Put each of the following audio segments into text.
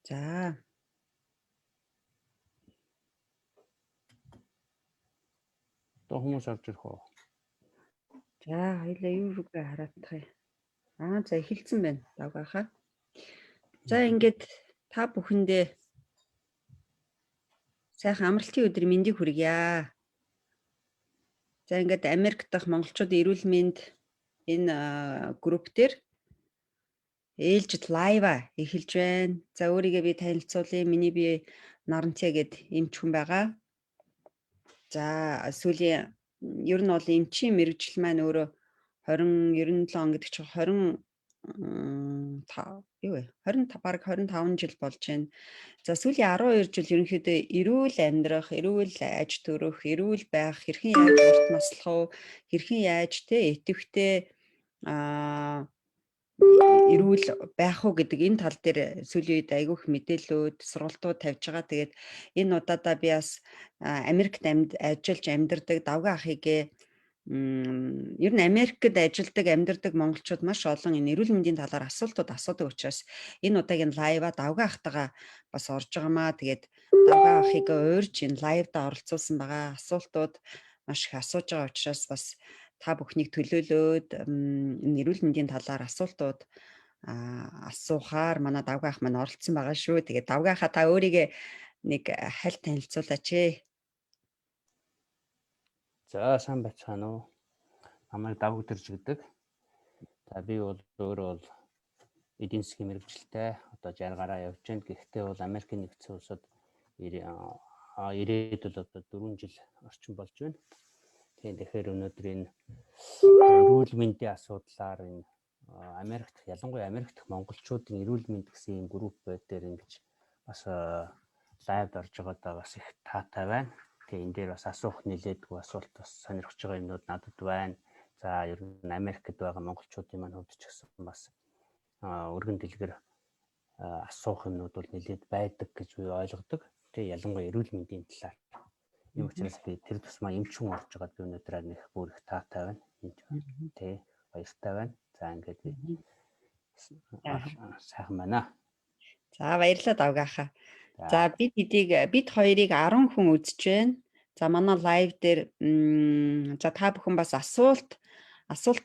За. Одоо хүмүүс орж ирэх үү? За, хоёлаа юу рүүгээ хараадах юм. Аа, за эхэлсэн байна. Давгаахаа. За, ингээд та бүхэндээ сайхан амралтын өдөр мэндийг хүргье. За, ингээд Америк дахь монголчуудын эрүүл мэнд энэ групп дээр ээлжид live эхэлж байна. За, өөрийгөө би танилцуулъя. Миний би Нарантья гэд эмч хүн байгаа. За, сүүлийн ер нь бол эмчийн мэргэжил маань өөрөө 20 97 он гэдэг чинь 25 юу вэ? 20 бараг 25 жил болж байна. За, сүүлийн 12 жил ерөнхийдөө эрүүл амьдрах, эрүүл аж төрөх, эрүүл байх, хэрхэн яаж урт наслах вэ, хэрхэн яаж те идэвхтэй эрүүл байх уу гэдэг энэ тал дээр сүүлийн үед айгүйх мэдээллүүд, сургалтууд тавьж байгаа. Тэгээд энэ удаадаа би бас Америкт ажиллаж амьдардаг Давгаа ахыг ер нь Америкт ажилладаг, амьдардаг монголчууд маш олон энэ эрүүл мэндийн талаар асуултууд асуудаг учраас энэ удаагийн live-аа Давгаа ахтайгаа бас орж байгаамаа. Тэгээд Давгаа ахыг уурж энэ live-даа оролцуулсан байгаа. Асуултууд маш их асууж байгаа учраас бас та бүхнийг төлөөлөөд энэ эрүүл мэндийн талаар асуултууд асуухаар манай Давгаа ах маань оролцсон байгаа шүү. Тэгээд Давгаа ахаа та өөрийгөө нэг хальт танилцуулаач ээ. За, сайн байцгаана уу. Намайг Давгдэрж гэдэг. За, би бол өөрөө бол эдийн засгийн мэргэжилтэй одоо 60 гараа явж байна. Гэхдээ бол Америкийн нэгдсэн улсад ирээд бол одоо 4 жил орчим болж байна. Тийм, тэгэхээр өнөөдөр энэ эрүүл мэндийн асуудлаар энэ Америкт, ялангуяа Америк дахь монголчуудын эрүүл мэнд гэсэн ийм групп дээр ингэж бас live-д орж байгаадаа бас их таатай байна. Тэгээ энэ дээр бас асуух нэлээдгүй асуулт бас сонирхож байгаа юмнууд надад байна. За, ер нь Америкт байгаа монголчуудын маань хувьд ч гэсэн бас өргөн дэлгэр асуух юмнууд бол нэлээд байдаг гэж би ойлгодог. Тэгээ ялангуяа эрүүл мэндийн талаар. Ийм учраас би тэр тусмаа эмч хүн орж байгаад би өнөөдөр нэг бүр их таатай байна. Тэ баяртай байна. За, ингээд би сайхан байна. За, баярлалаа Давгаахаа. За, бид хэдийг бид хоёрыг 10 хүн үзэж байна. За, манай live дээр за та бүхэн бас асуулт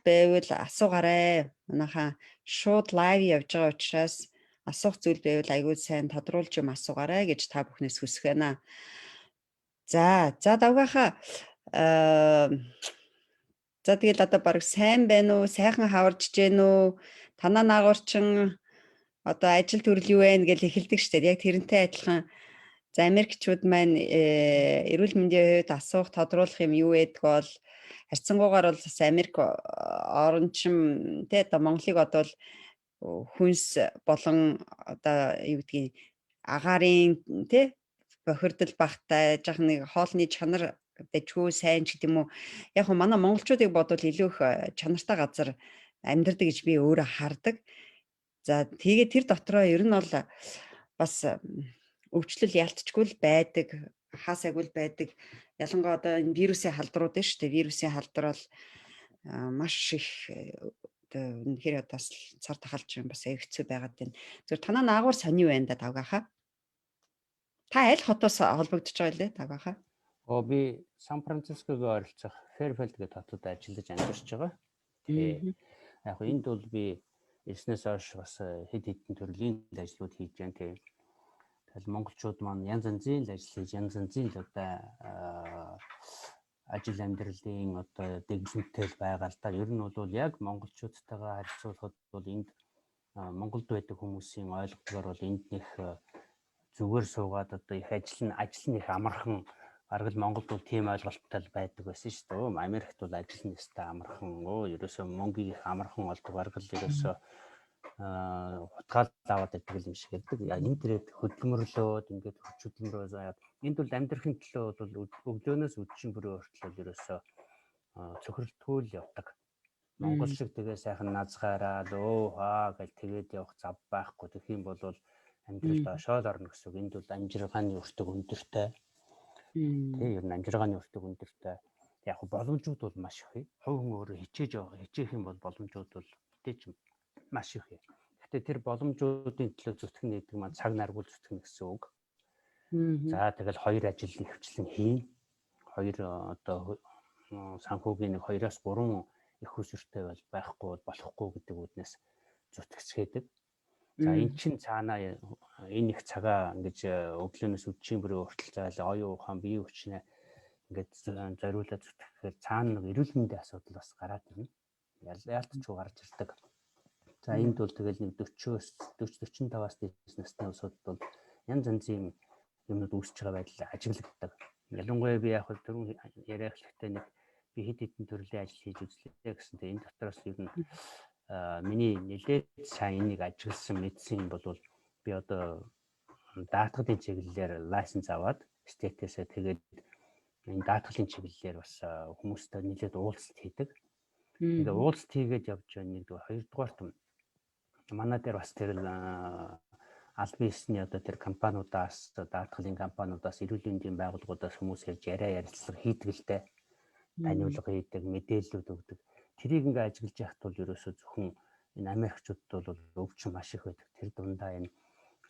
байвал асуугаарай. Манайхаа шууд live явж байгаа учраас асуух зүйл байвал айгүй сайн тодруулж юм асуугаарай гэж та бүхнээс хүсэх байна. За, за Давгаахаа за тэгэл одоо баг сайн байна уу? Сайхан хаварж гэн үү? Танаа наагуурчин одоо ажил төрөл юу вэ гэж эхэлдэг штэ. Яг тэрнтэй адилхан за Америкчууд маань эрүүл мэндийн хувьд асуух, тодруулах юм юу байдаг бол харьцангуйгаар бол бас Америк орончим тэ одоо Монголыг бодвол хүнс болон одоо юу гэдгийг агаарын тэ бохирдол багтай жаахан нэг хоолны чанар дажгүй сайн ч гэдэм үү. Яг нь манай монголчуудыг бодвол илүү их чанартай газар амьдардаг гэж би өөрөө хардаг. За, тэгээд тэр дотроо ер нь бол бас өвчлөл ялтчгүй л байдаг, хаасайгүй л байдаг. Ялангуяа одоо энэ вирусын халдрууд нь шүү дээ. Вирусын халдвар бол маш их одоо үнэхээр бас цар тахалж юм бас хэцүү байгаад байна. Зөв танаа наагур сони байна да Давгаахаа. Та аль хотоос холбогдож байгаа лээ Давгаахаа? Оо, би Сан Францискогоо ойролцоох Фэрфилд гэдэг хотод ажиллаж амьдарч байгаа. Тэгээ яг энд бол би ирснээс хойш бас хэд хэдэн төрлийн ажлууд хийж байна. Тэгэл монголчууд маань янз янзын л ажил хийж, янз янзын л одоо ажил амьдралын одоо дэглэмтэй л байгаа л да. Ер нь бол яг монголчуудтайгаа харьцуулахад бол энд Монголд байдаг хүмүүсийн ойлголтоор бол энд нэх зүгээр суугаад одоо их ажил нь их амархан бараг л Монголд бол тийм ойлголттой л байдаг байсан шүү дээ. Америкт бол ажил нь өстой амархан, ерөөсөө мөнгийг их амархан олдог, бараг л ерөөсөө хутгаал аваад байдаг юм шиг гэдэг. Энд дээрээ хөдөлмөрлөөд ингээд хүч хөдөлмөрөө заяад энд бол амьдрахын төлөө бол өглөөнөөс үдшин бүрээ хүртэл ерөөсөө цохиролтгүй л явдаг. Монгол шиг тэгээ сайхан назгаараад өө хаа гэл тэгээд явах зав байхгүй. Тэгэх юм бол амьдрал доошоо л орно гэсэн үг. Энд бол амжиргааны өртөг өндөртэй. Тэгээ ер нь амжиргааны өртөг өндөртэй. Яг боломжууд бол маш их. Хувь хүн өөрөө хичээж явах, хичээх юм бол боломжууд бол мэдээж маш их. Гэхдээ тэр боломжуудын төлөө зүтгэнэ гэдэг маань цаг наргуул зүтгэнэ гэсэн үг. За тэгэл хоёр ажил ихэвчлэн хийн. Хоёр одоо санхүүгийн нэг 2-оос 3 их усүртэй бол байхгүй бол болохгүй гэдэг үүднээс зүтгэцгээдэг. За эн чин цаанаа энэ их цагаа ингэж өглөөнөөс үдшийн бүрээ хүртэл зайл оюун ухаан, бие хүчнээ ингээд зориулаад зүтгэхээр цаана нэг эрүүл мэндийн асуудал бас гараад ирнэ. Яалтчгүй гарч ирдэг. За энд бол тэгэл нэг 40-оос 40 45-аас дээш насны улсуудад бол янз янзын юмнууд үүсэж байгаа байдал ажиглагддаг. Ялангуяа би яг түрүүн яриа эхлэхдээ нэг би хэд хэдэн төрлийн ажил хийж үзлээ гэсэн. Тэгээ энэ дотроос ер нь миний нэлээд сайн энийг ажигласан, мэдсэн юм бол би одоо даатгалын чиглэлээр license аваад state ээсээ, тэгээд энэ даатгалын чиглэлээр бас хүмүүстэй нэлээд уулзалт хийдэг. Тэгээ уулзалт хийгээд явж байгаа нэг, хоёрдугаарт манай дээр бас тэр албан ёсны одоо тэр компаниудаас, даатгалын компаниудаас, эрүүл мэндийн байгууллагуудаас хүмүүс ирж яриа ярилцлага хийдэг л дээ. Таниулга хийдэг, мэдээллүүд өгдөг. Тэрийг ингээ ажиглаж яхад бол ерөөсөө зөвхөн энэ Америкчуудад бол өвчин маш их байдаг. Тэр дундаа энэ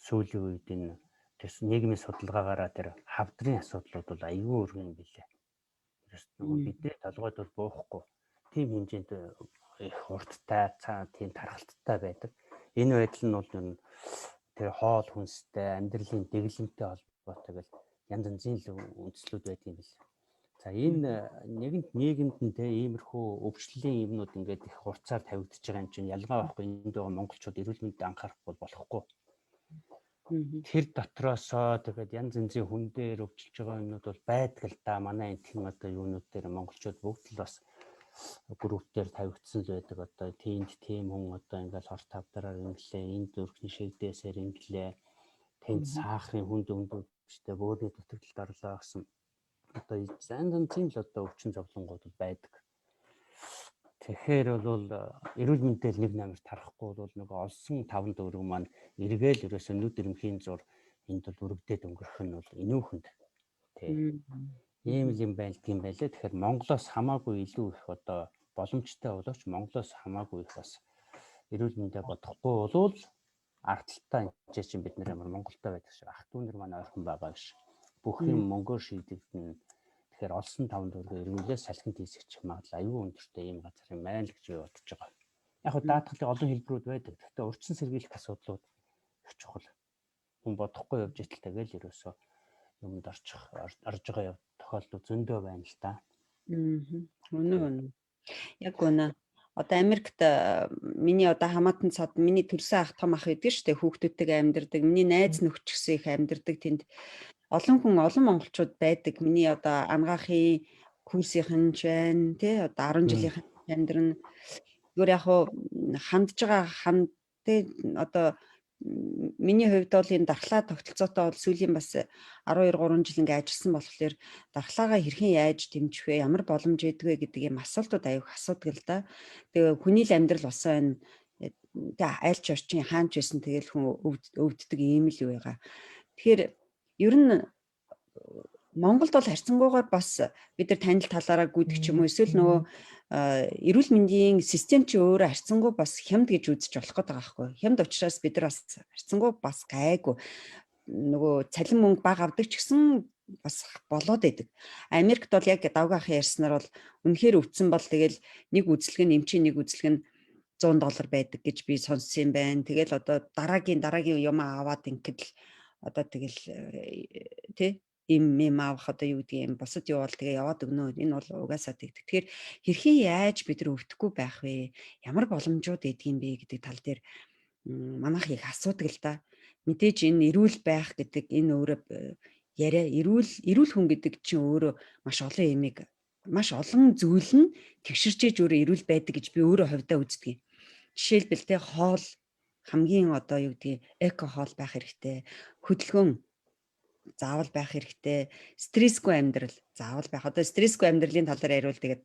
сүүлийн үед энэ тэр нийгмийн судалгаагаараа тэр хавдрын асуудлууд бол айгүй өргөн юм билээ. Ерөөс нөгөө бидний толгойд бол буухгүй. Тийм хэмжээнд их хурдтай, цаа тийм тархалттай байдаг. Энэ байдал нь бол тэр хоол хүнстэй, амьдралын дэглэмтэй холбоотой гэл янз янзын л үндслүүд байдаг юм билээ. За энэ нэгэнт нийгэмд нь те иймэрхүү өвчлөлийн юмнууд ингээд их хурцаар тавигдчихж байгаа юм чинь ялгаа байхгүй, энд байгаа монголчууд эрүүл мэндэд анхаарахгүй болохгүй. Тэр дотроосоо тэгээд янз янзын хүн дээр өвчлөж байгаа юмнууд бол байдаг л да. Манай энтхэн одоо юунууд дээр монголчууд бүгд л бас групп дээр тавигдсан л байдаг. Одоо тиймд тийм хүн одоо ингээл хорт хавдраар инглээ, энд өрхний шигдээсээр инглээ, тэнд сахарын хүнд өндөмжтэй бөөрийн дутагдлалд орлоо гэсэн одоо зан янзын л одоо өвчин зовлонгууд бол байдаг. Тэгэхээр бол эрүүл мэндэл нэг номер тарахгүй бол нөгөө олсон таван дөрөв маань эргээл ерөөсөө нүд ирмхийн зур энд бол өргөдөөд өнгөрөх нь бол энүүхэнд тий. Ийм л юм байлдгийм байлээ. Тэгэхээр Монголоос хамаагүй илүү их одоо боломжтой боловч Монголоос хамаагүй их бас эрүүл мэндэ бодохгүй болвол ардталтай энэ чинь бид нар ямар Монголтой байдаг шиг ах дүү нар маань ойрхон байгаа биш. Бүх юм мөнгөөр шийдэгдэнэ. Тэгэхээр олсон таван төгрөгөө эргүүлээ салхинд хийсгчих магадлал аюу өндөртэй ийм газар юм байна л гэж би бодож байгаа. Яг хөө даатгалын олон хэлбэрүүд байдаг. Гэхдээ урьдчилан сэргийлэх асуудлууд их чухал. Хүн бодохгүй явж итэл тэгэл ерөөсөө юмд орчих орж байгаа тохиолдол зөндөө байна л да. Аа. Үнэн үнэн. Яг үнэ. Одоо Америкт миний одоо хамаатан цад, миний төрсөн ах, том ах гэдэг шүү дээ, хүүхдүүдтэйгээ амьдардаг. Миний найз нөхч гэсэн их амьдардаг тэнд олон хүн, олон монголчууд байдаг. Миний одоо ангаахын курсийнхэн ч байна, тий, одоо 10 жилийнхэн амьдрна. Зүгээр яг хуу хандж байгаа ханд тий, одоо миний хувьд бол энэ дархлаа тогтолцоотой бол сүүлийн бас 12 3 жил ингээ ажилласан болохоор дархлаагаа хэрхэн яаж дэмжих вэ, ямар боломж өгдөг вэ гэдэг юм асуултууд аюух асуудаг л да. Тэгээ хүний л амьдрал болсон байна. Тэгээ айлч орчин хаанч байсан тэгэл хүн өвддөг ийм л юу байгаа. Тэгэхээр ер нь Монголд бол харьцангуйгаар бас бид нар танил талаараа гүйдэг ч юм уу, эсвэл нөгөө эрүүл мэндийн систем чи өөрөө харьцангуй бас хямд гэж үзэж болох гэдэг байгаа байхгүй. Хямд учраас бид нар бас харьцангуй бас гайгүй нөгөө цалин мөнгө бага авдаг ч гэсэн бас болоод байдаг. Америкт бол яг давга ахын ярьснаар бол үнэхээр өвдсөн бол тэгэл нэг үзлэг нь, эмчийн нэг үзлэг нь 100 доллар байдаг гэж би сонссон юм байна. Тэгэл одоо дараагийн дараагийн юм аваад ингээд л одоо тэгэл тий им юм авах, одоо юу гэдэг юм, бусад юу бол тэгээ яваад өгнө. Энэ бол угаасаа тэгдэг. Тэгэхээр хэрхэн яаж бид нар өвдөхгүй байх вэ? Ямар боломжууд өгдөг юм бэ гэдэг тал дээр манайх их асуудаг л да. Мэдээж энэ эрүүл байх гэдэг энэ өөрөө яриа, эрүүл эрүүл хүн гэдэг чинь өөрөө маш олон юмыг, маш олон зүйл нь тэгшэрч ээж өөрөө эрүүл байдаг гэж би өөрөө хувьдаа үздэг юм. Жишээлбэл те хоол хамгийн одоо юу гэдгийг эко хоол байх хэрэгтэй. Хөдөлгөөн заавал байх хэрэгтэй. Стрессгүй амьдрал заавал байх. Одоо стрессгүй амьдралын талаар яриул тэгээд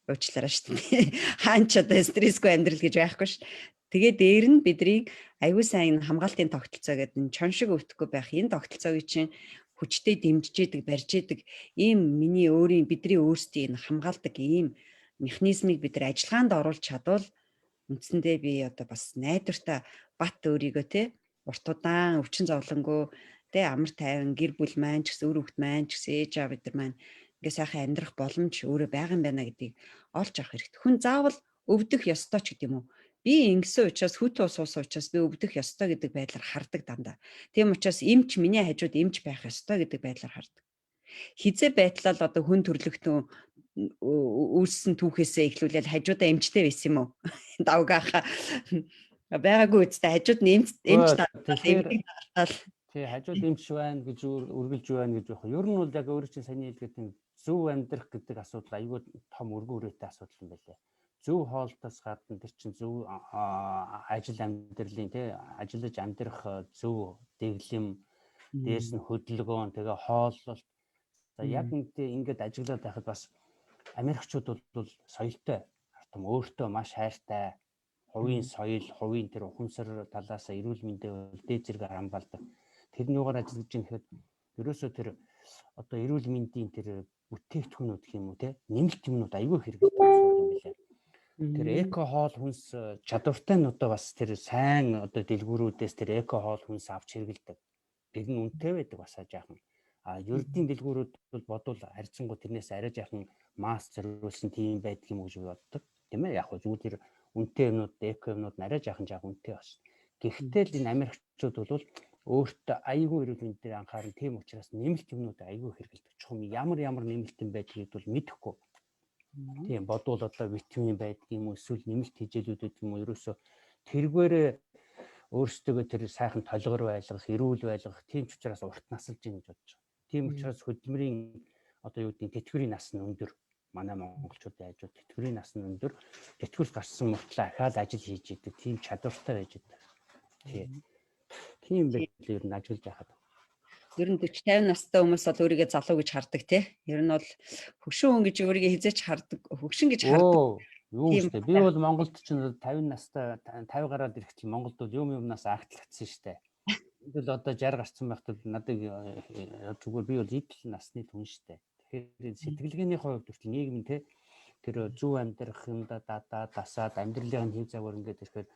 уучлаарай шүү дээ. Хаан ч одоо стрессгүй амьдрал гэж байхгүй ш. Тэгээ дээр нь бидний аюул сайн хамгаалтын тогтолцоо гэдэг энэ чон шиг өвдөхгүй байх энэ тогтолцоог чинь хүчтэй дэмжиж идэг, барьж идэг ийм миний өөрийн бидний өөрсдийн энэ хамгаалдаг ийм механизмыг бид нар ажиллагаанд оруулж чадвал Үндсэндээ би одоо бас найдвартай бат өөрийгөө те урт удаан өвчин зовлонгүй те амар тайван гэр бүл маань ч гэсэн үр хөвгт маань ч гэсэн ээж аав бид нар маань ингээ сайхан амьдрах боломж өөрөө байгаа юм байна гэдгийг олж авах хэрэгтэй. Хүн заавал өвдөх ёстой ч гэдэг юм уу. Би ингэсэн учраас хүйтэн ус уусан учраас би өвдөх ёстой гэдэг байдлаар хардаг дандаа. Тийм учраас эмч миний хажууд эмч байх ёстой гэдэг байдлаар хардаг. Хизээ байтлал одоо хүн төрлөختөн үүссэн түүхээсээ эхлүүлээд хажуудаа эмчтэй байсан юм уу? Давгаахаа байгаагүй үстэй хажууд нь эмч эмч эмдэг даалтал. Тий, хажууд эмч байна гэж үргэлж байна гэж байх. Ер нь бол яг өөрөө чинь саяны хэлгээд тийм зөв амьдрах гэдэг асуудал айгүй том өргөн үрээтэй асуудал юм байлээ. Зөв хоолтоос гадна тэр чинь зөв ажил амьдралын тий ажиллаж амьдрах зөв дэглэм, дээрс нь хөдөлгөөн, тэгээ хооллолт. За яг үнтэй ингээд ажиглаад байхад бас Америкчууд бол соёлтой, том өөртөө маш хайртай, хувийн соёл, хувийн тэр ухамсар талаас эрүүл мэндээ бол дээд зэрэг хамгаалдаг. Тэр нь юугаар ажиллаж байгаа гэхэд ерөөсөө тэр одоо эрүүл мэндийн тэр бүтээгдэхүүнүүд гэх юм уу те нэмэлт юмнууд айгүй хэрэглэдэг юм билээ. Тэр эко хоол хүнс чадвартай нь одоо бас тэр сайн одоо дэлгүүрүүдээс тэр эко хоол хүнс авч хэрэглэдэг. Тэр нь үнэтэй байдаг бас жаахан. А ердийн дэлгүүрүүд бол бодвол харьцангуй тэрнээс арай жаахан масс зориулсан тийм байдаг юм уу гэж боддог. Тийм ээ яг хөө зүгээр тэр үнэтэй юмнууд эко юмнууд нь арай жаахан жаахан үнэтэй бас. Гэхдээ л энэ Америкчууд бол өөртөө айгүй эрүүл мэндээр анхааран тийм учраас нэмэлт юмнууд айгүй хэрэглэдэг. Чухам ямар ямар нэмэлт юм байдгийг бол мэдэхгүй. Тийм бодвол одоо витамин байдаг юм уу эсвэл нэмэлт хичээлүүд байдаг юм уу ерөөсөө тэргээрээ өөрсдөө тэр сайхан толгор байлгах, эрүүл байлгах тийм ч учраас урт насалж ийн гэж бодож байгаа. Тийм учраас хөдөлмөрийн одоо юу гэдэг тэтгэврийн нас нь өндөр. Манай монголчуудын хажууд тэтгэврийн нас нь өндөр. Тэтгэвэр гарсан мөртлөө ахаал ажил хийж идэг тийм чадвартай байж идэг. Тийм. Тийм байдлаар ер нь ажиллаж байхад. Ер нь 40 50 настай хүмүүс бол өөрийгөө залуу гэж хардаг тий. Ер нь бол хөгшин хүн гэж өөрийгөө хизээч хардаг, хөгшин гэж хардаг. Юу вэ? Би бол Монголд ч 50 настай 50 гараад ирэхдээ Монголд бол юм юмнаас агтлагдсан шүү дээ. Энд бол одоо 60 гарсан байхад бол надад зүгээр би бол идэл насны түн шүү дээ. Тэгэхээр сэтгэлгээний хувьд хүртэл нийгэм нь те тэр зөв амьдрах юмдаа дадаа дасаад амьдралын хэв загвар ингээд ирэхээр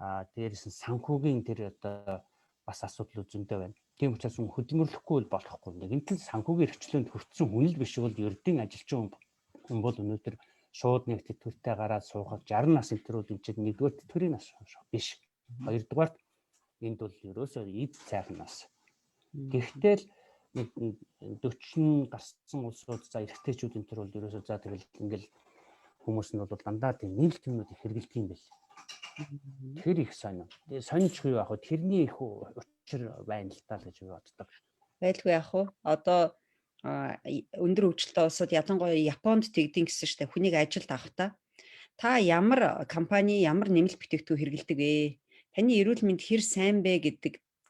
а дээрээс нь санхүүгийн тэр одоо бас асуудал зөндөө байна. Тийм учраас хүн хөдөлмөрлөхгүй бол болохгүй. Нэгэнт л санхүүгийн эрхчлөөнд хүртсэн хүн л биш бол ердийн ажилчин хүн бол өнөөдөр шууд нэг тэтгэвртэй гараад суухад 60 нас энэ төр бол энэ чинь нэгдүгээр тэтгэврийн нас биш. Хоёрдугаарт энд бол ерөөсөө эд сайхан нас. Гэхдээ л нэг 40 гарсан улсууд за эрэгтэйчүүд энэ төр бол ерөөсөө за тэгэл ингээл хүмүүс нь бол дандаа тийм нэмэлт юмнууд их хэрэгэлдэг юм байл. Тэр их сонь. Тэгээ соньч юу яах вэ? Тэрний их учир байна л та л гэж би боддог. Байлгүй яах вэ? Одоо өндөр хөгжилтэй улсууд ялангуяа Японд тэгдэм гэсэн штэ хүнийг ажилд авахдаа та ямар компани ямар нэмэлт бүтээгдэхүүн хэрэглэдэг вэ? Таны эрүүл мэнд хэр сайн бэ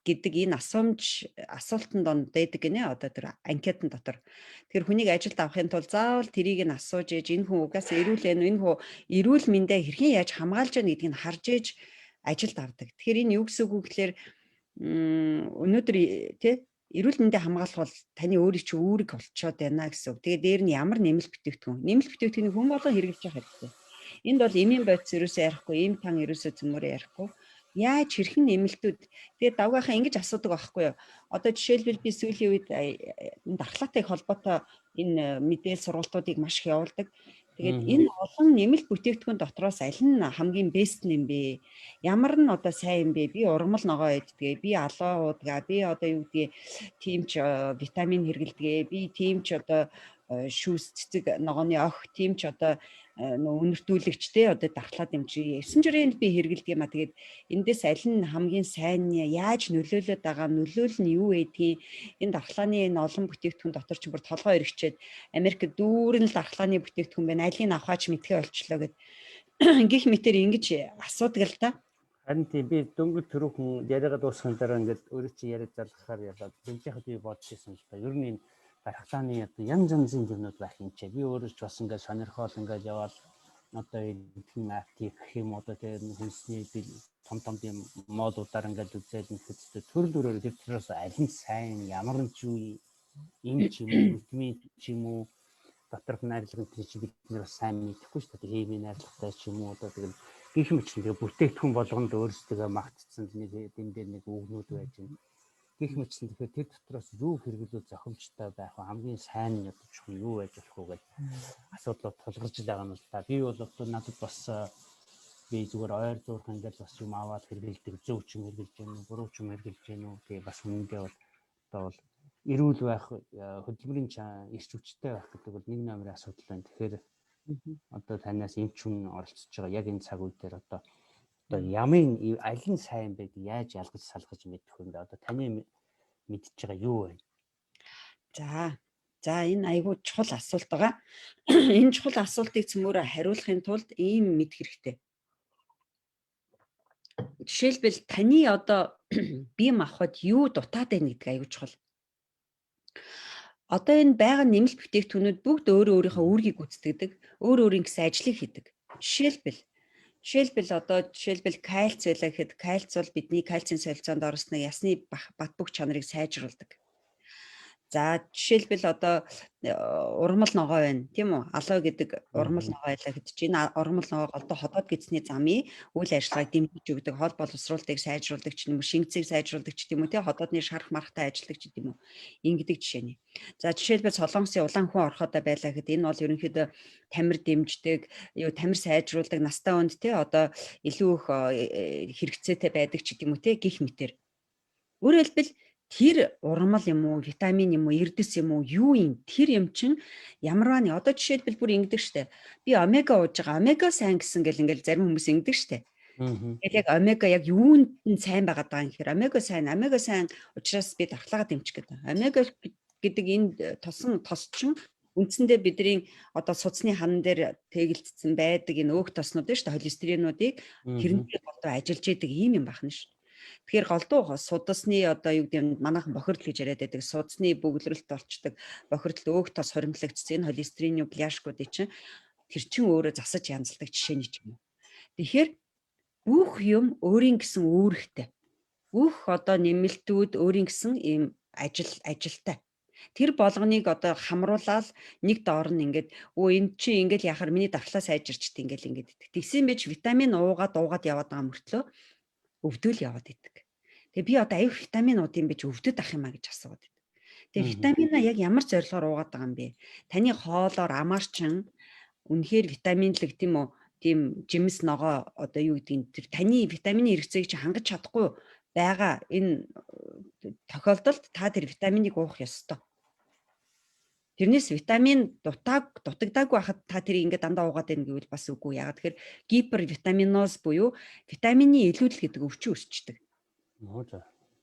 гэдэг энэ асуумж асуултанд донд дэдэг гинэ одоо тэр анкетын дотор. Тэгэхээр хүнийг ажилд авахын тулд заавал тэрийг нь асууж ээж энэ хүн угаасаа эрүүл ээ энэ хүн эрүүл мэндээ хэрхэн яаж хамгаалж байна гэдгийг нь харж ээж ажилд авдаг. Тэгэхээр энэ юу гэсэн үг вэ гэхээр өнөөдөр тий эрүүл мэндээ хамгаалах бол таны өөрийн чинь үүрэг болчоод байна гэсэн үг. Тэгээ дээр нь ямар нэмэлт бүтээгдэхүүн. Нэмэлт бүтээгдэхүүнийг хүн болгон хэрэглэж явах хэрэгтэй. Энд бол эмийн бодис ерөөсөө ярихгүй, эм тан ерөөсөө цөмөрөө ярихгүй. Яаж хэрхэн нэмэлтүүд тэгээд давгаахаа ингэж асуудаг байхгүй юу? Одоо жишээлбэл би сүүлийн үед энэ дархлаатай их холбоотой энэ мэдээл сургалтуудыг маш их явуулдаг. Тэгээд энэ олон нэмэлт бүтээгдэхүүн дотроос аль нь хамгийн бест юм бэ? Ямар нь одоо сайн юм бэ? Би ургамал ногоо иддэг, би алоо уудаг, би одоо юу гэдгийг тийм ч витамин хэрэглэдэг, би тийм ч одоо шүүс цэцэг ногооны ох, тийм ч одоо нөө үнэртүүлэгчтэй одоо дархлаа дэмжиж 9 жирийн би хэрэгэлдэг юм а. Тэгээд эндээс аль нь хамгийн сайн нь яаж нөлөөлөд байгаа, нөлөөлөл нь юу байдгийг энэ дархлааны энэ олон бүтээгдэхүүн дотор ч бүр толгой эргэчээд Америк дүүрэн л дархлааны бүтээгдэхүүн байна. Алийг авахаач мэдхээ болчлоо гэд гих мэтэр ингэж асуудаг л та. Харин тийм би дөнгөж түрүүхэн яриагаа дуусгахын дараа ингээд өөрөө чи яриад залгахаар ялаад бэлжихэд би бодож ирсэн л та. Ер нь энэ дархлааны одоо янз янзын юмнууд байх юм чи. Би өөрөө ч бас ингээд сонирхол ингээд яваал одоо эдхэн аптек гэх юм одоо тэгээ хүнсний том том тийм моолуудаар ингээд үзэл нэхэд төрөл бүрээр тэр төрөөс аль нь сайн ямар нь ч юу юм ч юм уу витамин ч юм уу доторх найрлагын тэр чи бид нэр бас сайн мэдэхгүй шүү дээ. Химийн найрлагатай ч юм уу одоо тэгэл Гэх мэт тэгээ бүтээгдэхүүн болгонд өөрсдөө магтцсан нэг дэн дээр нэг үгнүүд байж байна. Гэх мэтсэн тэгэхээр тэр дотроос юу хэрэглүүл зохимжтой байх вэ? Хамгийн сайн нь одоо чухам юу байж болох вэ гэж асуудлууд тулгарч л байгаа юм л та. Би бол одоо надад бас би зүгээр ойр зуурхан ингээл бас юм аваад хэрэгэлдэг, зөв ч юм хэрэглэж гэнэ үү, буруу ч юм хэрэглэж гэнэ үү. Тэгээ бас үнэндээ бол одоо бол эрүүл байх, хөдөлмөрийн эрч хүчтэй байх гэдэг бол нэг номерын асуудал байна. Тэгэхээр одоо танаас эмч хүн оролцож байгаа яг энэ цаг үе дээр одоо ямын аль нь сайн байдаг яаж ялгаж салгаж мэдэх юм бэ? Одоо таны мэдж байгаа юу вэ? За энэ айгүй чухал асуулт байгаа. Энэ чухал асуултыг цөмөөрөө хариулахын тулд ийм мэдэх хэрэгтэй. Жишээлбэл таны одоо бие махбод юу дутаад байна гэдэг айгүй чухал. Одоо энэ байгаа нэмэлт бүтээгдэхүүнүүд бүгд өөрөө өөрийнхөө үүргийг гүйцэтгэдэг, өөр өөрийн гэсэн ажлыг хийдэг. Жишээлбэл кальц байлаа гэхэд кальц бол бидний кальцийн солилцоонд орсон ясны бат бөх чанарыг сайжруулдаг. За жишээлбэл одоо урмал ногоо байна, тийм үү? Алой гэдэг урмал ногоо байлаа гэхэд чинь энэ урмал ногоо голдоо ходоод гэдэсний замын үйл ажиллагааг дэмжиж өгдөг, хоол боловсруулалтыг сайжруулдаг ч юм уу, шингэцийг сайжруулдаг ч тийм үү, тий ходоодны шарах мархтай ажилладаг ч тийм үү. Ингэдэг жишээний. За жишээлбэл Солонгосын улаан хүн ороходоо байлаа гэхэд энэ бол ерөнхийдөө тамир дэмждэг, юу тамир сайжруулдаг, настай хүнд тий одоо илүү их хэрэгцээтэй байдаг ч гэдэм үү тий гих мэтэр. Өөрөөр хэлбэл тэр урмал юм уу, витамин юм уу, эрдэс юм уу, юу юм тэр юм чин ямарваа нэг одоо жишээлбэл бүр ингэдэг штэ. Би омега ууж байгаа. Омега сайн гэсэн гэл ингээл зарим хүмүүс ингэдэг штэ. Тэгэл яг омега яг юунд нь сайн байгаад байгаа юм гэхээр омега сайн учраас би дархлаагаа дэмжих гэдэг. Омега гэдэг энэ тосон тос чин үндсэндээ бидний одоо судасны хан дээр тэгэлдсэн байдаг энэ өөх тоснууд нь шүү дээ, холестеринуудыг тэрнтэй голдуу ажиллаж идэг ийм юм байна шүү. Тэгэхээр голдуу судасны одоо юу гэдэг нь манайхан бохирдол гэж яриад байдаг. Судасны бөглөрөлт болчдөг, бохирдол өөх тос хуримтлагдсан энэ холестерины бляшкуудыг чинь тэр чин өөрөө засаж янзалдаг жишээний ч юм уу. Тэгэхээр бүх юм өөрийн гэсэн үүрэгтэй. Бүх одоо нэмэлтүүд өөрийн гэсэн ийм ажилтай. Тэр болгоныг одоо хамруулаад нэг доор нь ингээд өө эн чи ингээд яхаар миний дархлаа сайжирчт ингээд ингээд. Тэгсэн байж витамин уугаад яваад байгаа мөртлөө өвдөл яваад идэг. Тэгээ би одоо аюух витамин ууд юм би чи өвдөд ах юм а гэж асууад идэг. Тэгээ витамина яг ямар зорилгоор уугаад байгаа юм бэ? Таны хоолоор амаарчин үнэхээр витаминлэг тийм үү? Тийм жимс ногоо одоо юу гэдгийг тэр таны витамины хэрэгцээг чи хангаж чадахгүй байгаа энэ тохиолдолд та тэр витаминыг уух ёстой. Тэрнээс витамин дутагдаагүй байхад та тэрийг ингээд дандаа уугаад байна гэвэл бас үгүй. Яагаад тэгэхээр гипервитаминоз буюу витамины илүүдэл гэдэг өвчин өсчдөг.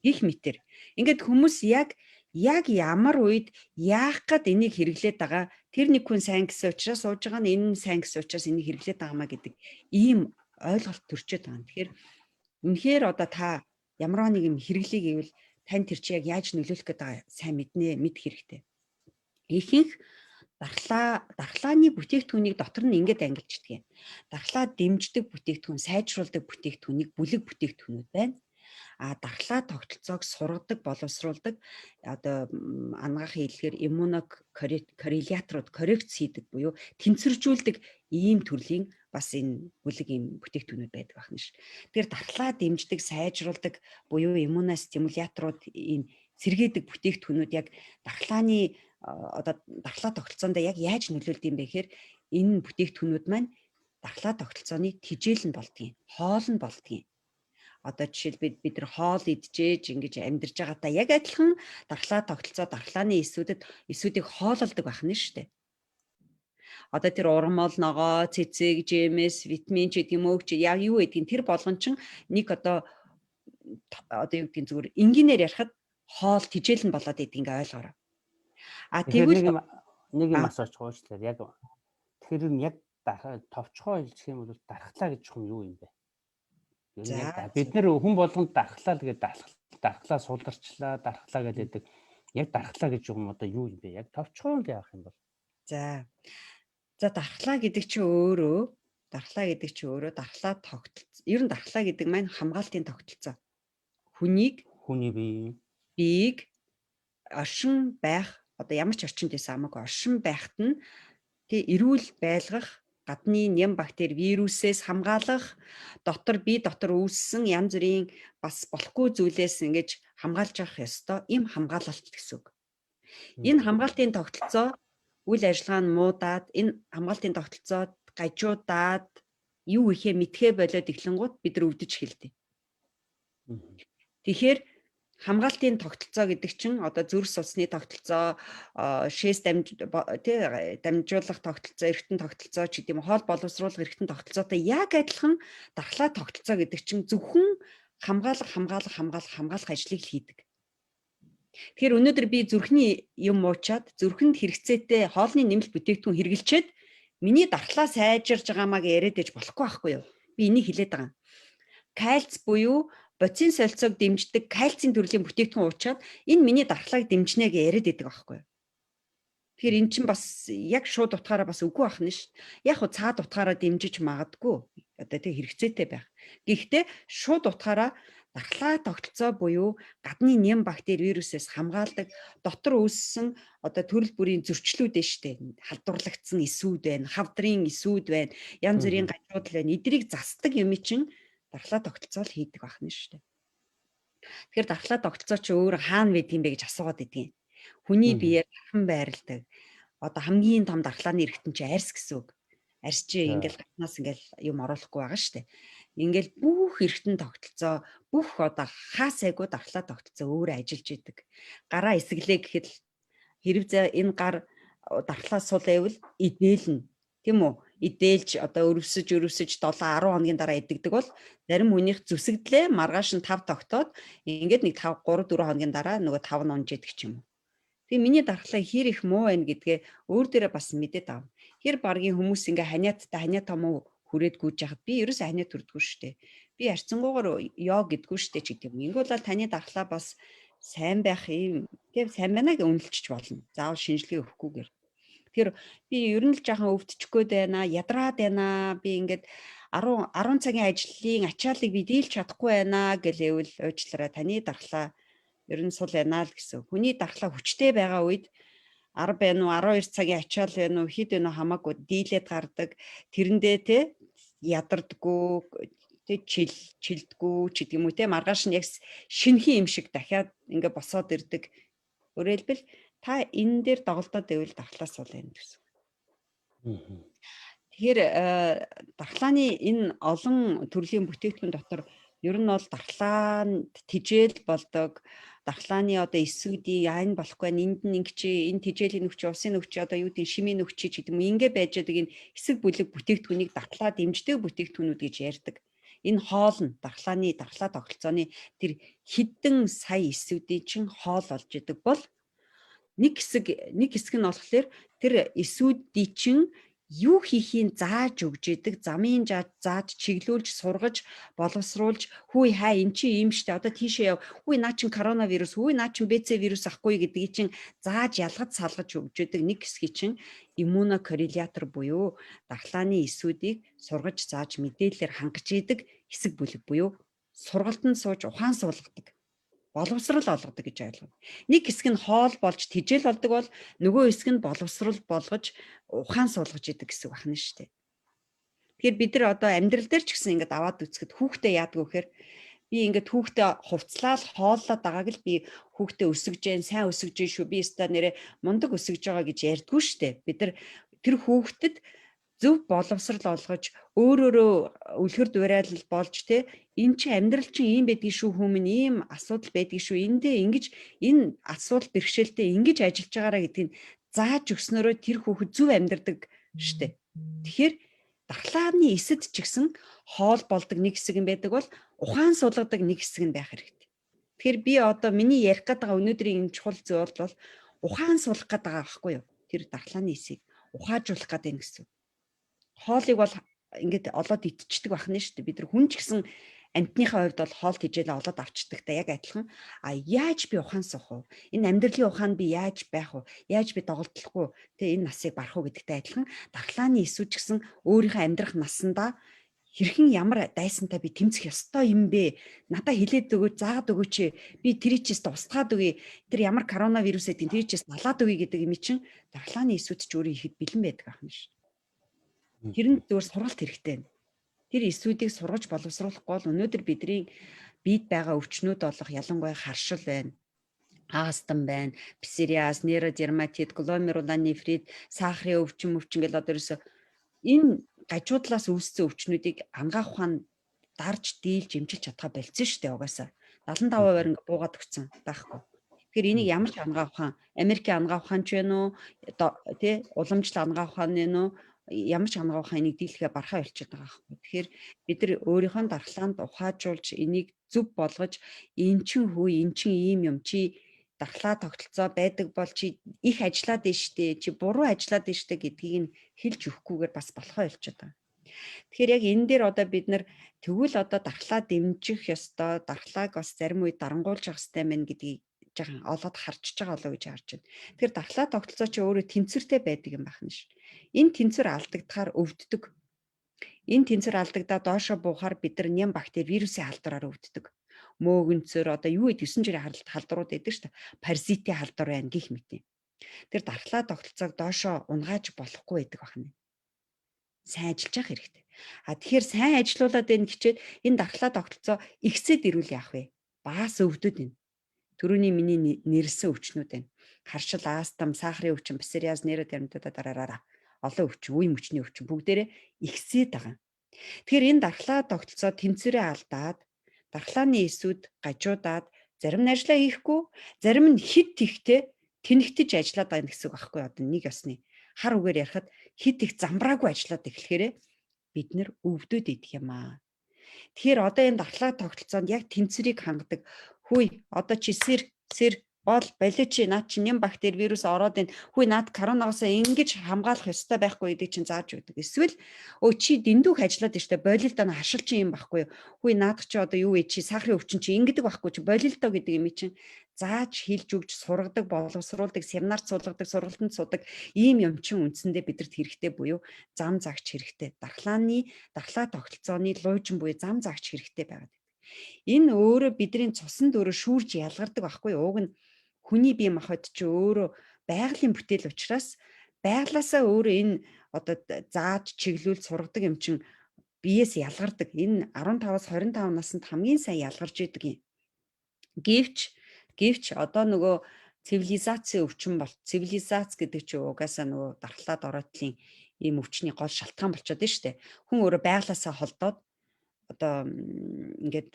Гэх мэтэр. Ингээд хүмүүс яг ямар үед яах гээд энийг хэрэглээд байгаа, тэр нэг хүн сайн гэсэн учраас ууж байгаа нь энэ сайн гэсэн учраас энийг хэрэглээд байгаа маа гэдэг ийм ойлголт төрчөөд байгаа. Тэгэхээр үнэхээр одоо та ямар нэг юм хэрэглэе гэвэл тань тэр чи яг яаж нөлөөлөх гээд байгаа сайн мэднэ, мэдэх хэрэгтэй. Ихэнх дархлааны бүтээгдэхүүнийг дотор нь ингэж ангилждаг юм. Дархлаа дэмждэг бүтээгдэхүүн, сайжруулдаг бүтээгдэхүүнийг бүлэг бүтээгдэхүүнүүд байна. А дархлаа тогтолцоог сургадаг, боловсруулдаг одоо ангаахын хэллэгээр иммунокорреляторууд коррекц хийдэг буюу тэнцвэржүүлдэг ийм төрлийн бас энэ бүлэг ийм бүтээгдэхүүнүүд байдаг байна ш. Тэгэхээр дархлаа дэмждэг, сайжруулдаг буюу иммуностимуляторууд ийм сэргээдэг бүтээгдэхүүнүүд яг дархлааны одоо дархлаа тогтолцоонд яг яаж нөлөөлдөг юм бэ гэхээр энэ бүтээгдэхүүнүүд маань дархлаа тогтолцооны тижээл нь болдгийг, хоол нь болдгийг. Одоо жишээлбэл бид нар хоол идчихээж ингэж амьдарч байгаатай яг адилхан дархлаа тогтолцоо дархлааны эсүүдийг хоололдог байх нь шүү дээ. Одоо тэр урмал, ногоо, цэцэг, жимс, витамин ч гэдэг юм уу ч яг юу гэдгийг тэр болгон чинь нэг одоо юу гэдгийг зүгээр энгийнээр ярихад хоол тижээл нь болоод идэг ингээ ойлгоорой. А тэгвэл нэг юм асууч уучлаарай. Яг тэгэхээр нь яг товчхоо хэлчих юм бол дархлаа гэж юм юу юм бэ? Бид нэр хүн болгонд дархлаа л гэдэг дархлаа суларчлаа, дархлаа гэдэг. Яг дархлаа гэж юм одоо юу юм бэ? Яг товчхоо л яах юм бол? За. За дархлаа гэдэг чинь өөрөө дархлаа тогтолцоо. Ер нь дархлаа гэдэг маань хамгаалтын тогтолцоо. Хүнийг хүний биеийг оршин байх одоо ямар ч орчинд байсан хамаагүй оршин байхад нь тий эрүүл байлгах Гадны ням бактери вирусээс хамгаалах, дотор бие дотор үүссэн янз бүрийн бас болохгүй зүйлээс ингэж хамгаалж явах ёстой ийм хамгаалалт гэсэн үг. Энэ хамгаалтын тогтолцоо үйл ажиллагаа нь муудаад, энэ хамгаалтын тогтолцоо гажуудаад юу ихээ мэдхээ болоод эхлэнгуут бид нар өвдөж эхэлдэг. Тэгэхээр хамгаалтын тогтолцоо гэдэг чинь одоо зүрх судасны тогтолцоо, шээс дамжуулах тогтолцоо, эргэтэн тогтолцоо ч гэдэг юм, хоол боловсруулах эргэтэн тогтолцоотой яг адилхан дархлаа тогтолцоо гэдэг чинь зөвхөн хамгаалах, хамгаалах, хамгаалах, хамгаалах ажлыг л хийдэг. Тэгэхээр өнөөдөр би зүрхний юм уучаад, зүрхэнд хэрэгцээтэй хоолны нэмэлт бүтээгдэхүүн хэрэглэчээд миний дархлаа сайжирж байгаамаа гэж яриад ээж болохгүй байхгүй юу? Би энийг хэлээд байгаа. Кальц буюу бодисын солилцоог дэмждэг кальцийн төрлийн бүтээгдэхүүн уучаад энэ миний дархлааг дэмжинэ гэж яриад байдаг байхгүй юу? Тэгэхээр эн чинь бас яг шууд утгаараа бас үгүй байх нь ш. Яг хуу цаад утгаараа дэмжиж магадгүй. Одоо тэг хэрэгцээтэй байх. Гэхдээ шууд утгаараа дархлаа тогтолцоо буюу гадны ням бактери вирусээс хамгаалдаг, дотор үүссэн одоо төрөл бүрийн зөрчлүүд нь штэ. Халдварлагдсан эсүүд байна, хавдрын эсүүд байна, янз бүрийн гажуудал байна. Эдрийг засдаг юм чинь дархлаа тогтолцоо л хийдэг байх нь штэ. Тэгэхээр дархлаа тогтолцоо чи өөр хаана байд юм бэ гэж асуугаад идэгин. Хүний биеэр дархан байрладаг. Одоо хамгийн том дархлааны эргэтэн чи арьс гэсэн үг. Арьс чи ингээл гаднаас ингээл юм оруулахгүй байгаа штэ. Ингээл бүх эргэтэн тогтолцоо, бүх одоо хаа сайгүй дархлаа тогтолцоо өөрөө ажиллаж идэг. Гараа эсэглээ гэхэд хэрв зэ энэ гар дархлаа сул байвал идээлнэ. Тийм үү? Идээлж одоо өрөвсөж өрөвсөж 7 10 хоногийн дараа идэгдэг бол зарим хүнийх зүсэгдлээ маргааш нь 5 тогтоод ингээд нэг 5 3 4 хоногийн дараа нөгөө 5 нь унж идэх ч юм уу. Тэгээ миний дархлаа хэр их муу байна гэдгээ өөр дээрээ бас мэдээд авна. Хэр баргийн хүмүүс ингээ ханиаттай ханиа томоо хүрээд гүйж яхад би ерөөсөө ханиа төрдгөө штэ. Би харьцангуйгаар ёо гэдгүү штэ ч гэдэг юм. Ингээ бол таны дархлаа бас сайн байх юм. Тэгээ сайн байна гэж үнэлчих болно. Заавал шинжилгээ өгөхгүйгээр. Тэгэхээр би ер нь л жаахан өвдчих гээд байна, ядраад байна. Би ингээд 10 10 цагийн ажлын ачааллыг би дийлж чадахгүй байна гэлээвэл уучлаарай, таны дархлаа ер нь сул байна л гэсэн. Хүний дархлаа хүчтэй байгаа үед 10 байна уу, 12 цагийн ачаал байна уу, хэд байна уу хамаагүй дийлээд гардаг. Тэрэндээ те ядардггүй, тэ чил чилдгүү ч гэдэг юм уу, те маргааш нь яг шинэхэн юм шиг дахиад ингээ босоод ирдэг. Өөрөөр хэлбэл та энэ дээр доголдоод байвал дархлаа сул байна гэсэн. Тэгэхээр дархлааны энэ олон төрлийн бүтээгдэхүүн дотор ер нь бол дархлаанд тижэл болдог, дархлааны одоо эсүүдийн яан болохгүй, энд нь ингэ чи энэ тижээлийн нүгч, усын нүгч, одоо юу гэдэг шимийн нүгч ч гэдэг юм ингээ байж байгаа энэ хэсэг бүлэг бүтээгдэхүүнийг дархлаа дэмждэг бүтээгдэхүүнүүд гэж ярьдаг. Энэ хоол нь дархлааны дархлаа тогтолцооны тэр хэдэн сая эсүүдийн чин хоол болж идэг бол нэг хэсэг нь болохоор тэр эсүүдийн чин юу хийхийг зааж өгж идэг, замын зааж чиглүүлж, сургаж, боловсруулж, хүү хай эн чи ийм штэ, одоо тийшээ яв, хүү наа чин коронавирус, хүү наа чин БЦ вирус ахгүй гэдгийг чин зааж ялгаж салгаж өгж идэг нэг хэсгийг чин иммунокоррелятор буюу дархлааны эсүүдийг сургаж зааж мэдээлэлээр хангаж идэг хэсэг бүлэг буюу сургалтанд сууж ухаан суулгадаг, боловсрал олгодог гэж ойлгоно. Нэг хэсэг нь хоол болж тижэл болдог бол нөгөө хэсэг нь боловсрал болгож ухаан суулгаж идэг гэсэн үг байна шүү дээ. Тэгэхээр бид нар одоо амьдрал дээр ч гэсэн ингээд аваад үзэхэд хүүхдээ яадаг вэ гэхээр би ингээд хүүхдээ хувцлаал хооллоод байгааг л би хүүхдээ өсгөж जैन, сайн өсгөж जैन шүү, би өстой нэрээ мундаг өсгөж байгаа гэж ярьдгүй шүү дээ. Бид нар тэр хүүхдэд зөв боловсрал олгож, өөрөөрөө үлгэр дуурайлал болж, те эн чи амьдрал чинь ийм байдгийг шүү, хүмүүн ийм асуудал байдгийг шүү, эндээ ингэж энэ асуудал бэрхшээлтэй ингэж ажиллаж байгаараа гэдгийг зааж өгснөөрөө тэр хүүхэд зөв амьдардаг штэ. Тэгэхээр дархлааны эсэд ч гэсэн хоол болдог нэг хэсэг юм байдаг бол ухаан суулгадаг нэг хэсэг нь байх хэрэгтэй. Тэгэхээр би одоо миний ярих гээд байгаа өнөөдрийн энэ чухал зүйл бол ухаан суулгах гээд байгаа байхгүй юу? Тэр дархлааны эсийг ухаажуулах гээд байна гэсэн. Хоолыг бол ингээд олоод идчихдэг байх нь шүү дээ. Бид нар хүн ч гэсэн амьтныхаа хувьд бол хоол тэжээлээ олоод авчдаг та яг адилхан. А яаж би ухаан суух вэ? Энэ амьдралын ухаан би яаж байх вэ? Яаж би доголдлохгүй тэ энэ насыг барах уу гэдэгтэй адилхан дархлааны эсүүд ч гэсэн өөрийнхөө амьдрах насандаа хэрхэн ямар дайсантай би тэмцэх ёстой юм бэ? Надаа хэлээд өгөөч, заагаад өгөөч. Би тэр чигээс устгаад өгье. Тэр ямар коронавирус гэдгийг тэр чигээс налаад өгье гэдэг юм чинь дархлааны эсүүд ч өөрөө ихэд бэлэн байдаг аах нь шүү. Тэр нь зүгээр сургалт хэрэгтэй байна. Тэр эсүүдийг сургаж боловсруулахгүй бол өнөөдөр бидний бид байгаа өвчнүүд болох ялангуяа харшил байна, астм байна, псориаз, нейродерматит, гломерулонефрит, сахарын өвчин гэл одоо ерөөсө энэ гажуудлаас үүссэн өвчнүүдийг анагаах ухаан дарж дийлж эмчилж чадхаа болцсон шүү дээ угаасаа. 75% ингээ буугаад өгсөн байхгүй. Тэгэхээр энийг ямар ч анагаах ухаан, Америкийн анагаах ухаан ч байна уу, тий, уламжлал анагаах ухаан нэ үү, ямар ч анагаах ухаан энийг дийлэхээ бархаа болчиход байгаа байхгүй. Тэгэхээр бид нар өөрийнхөө дархлаанд ухаажуулж энийг зөв болгож эн чин хүү, эн чин ийм юм чи дархлаа тогтолцоо байдаг бол чи их ажиллаад байна штэ, чи буруу ажиллаад байна штэ гэдгийг нь хэлж өгөхгүйгээр бас болохоо болчиход байгаа. Тэгэхээр яг энэ дээр одоо бид нар тэгвэл одоо дархлаа дэмжих ёстой, дархлааг бас зарим үед дарангуулж явах ёстой мэн гэдгийг жаахан олоод харчиж байгаа болоо гэж харж байна. Тэгэхээр дархлаа тогтолцоо чи өөрөө тэнцвэртэй байдаг юм байна ш. Энэ тэнцвэр алдагдахаар өвддөг. Энэ тэнцвэр алдагдаа доошо буухаар бид нар ням бактери вирусын халдвараар өвддөг. Мөөгөнцөр одоо юу гэдэг 9 жирийн халдварууд байдаг шүү дээ. Паразитын халдвар байна гих мэт. Тэр дархлаа тогтолцоог доошо унгааж болохгүй байдаг байна. Сайн ажиллаж явах хэрэгтэй. А тэгэхээр сайн ажиллуулад байна хичээд энэ дархлаа тогтолцоо ихсэд ирүүл яах вэ? Багаас өвдөд байна. Төрөний миний нэрлсэн өвчнүүд байна. Харшил, астм, сахарын өвчин, псориаз, нейродерматит дараараа олон өвчин, үе мөчний өвчин бүгдээрээ ихсээд байгаа. Тэгэхээр энэ дархлаа тогтолцоо тэнцвэрээ алдаад дархлааны эсүүд гажуудаад зарим нь ажиллаа хийхгүй, зарим нь хит ихтэй тэнэгтэж ажиллаад байгаа гэсэн үг байхгүй одоо нэг ёсны хар үгээр ярихад хит их замбраагүй ажиллаад эхлэхээрээ бид нэр өвдөд идэх юм аа. Тэгэхээр одоо энэ дархлаа тогтолцоонд яг тэнцвэрийг хангадаг. Хүй одоо чи сэр сэр бол болио чи наад чи нэм бактери вирус ороод ин хүй наад коронавигоос ингэж хамгаалах ёстой байхгүй гэдэг чинь зааж өгдөг. Эсвэл өө чи дэндүүх ажиллаад байна штэ болил доо харшил чи юм байхгүй юу? Хүй наадах чи одоо юу вэ чи сахарын өвчин чи ингэдэг байхгүй чи болил доо гэдэг юм чинь зааж хэлж өгч сургадаг, боловсруулдаг, семинар суулгадаг, сургалтанд суудаг ийм юм чин үндсэндээ бидэрт хэрэгтэй буюу зам загч хэрэгтэй. Дархлааны дархлаа тогтолцооны луйжин буюу зам загч хэрэгтэй байгаад байдаг. Энэ өөрөө бидний цуснд өөрөө шүүрж ялгардаг байхгүй юу? Уг нь хүний бие махбод чи өөрөө байгалийн бүтээл учраас байглаасаа өөрөө энэ одоо зааж чиглүүл сургадаг юм чин биеэс ялгардаг. Энэ 15-аас 25 наснд хамгийн сайн ялгарч идэг юм. Гэвч одоо нөгөө цивилизацийн өвчин бол цивилизац гэдэг чинь угаасаа нөгөө дархлаад ороотлын ийм өвчний гол шалтгаан болчиход байна шүү дээ. Хүн өөрөө байглаасаа холдоод одоо ингээд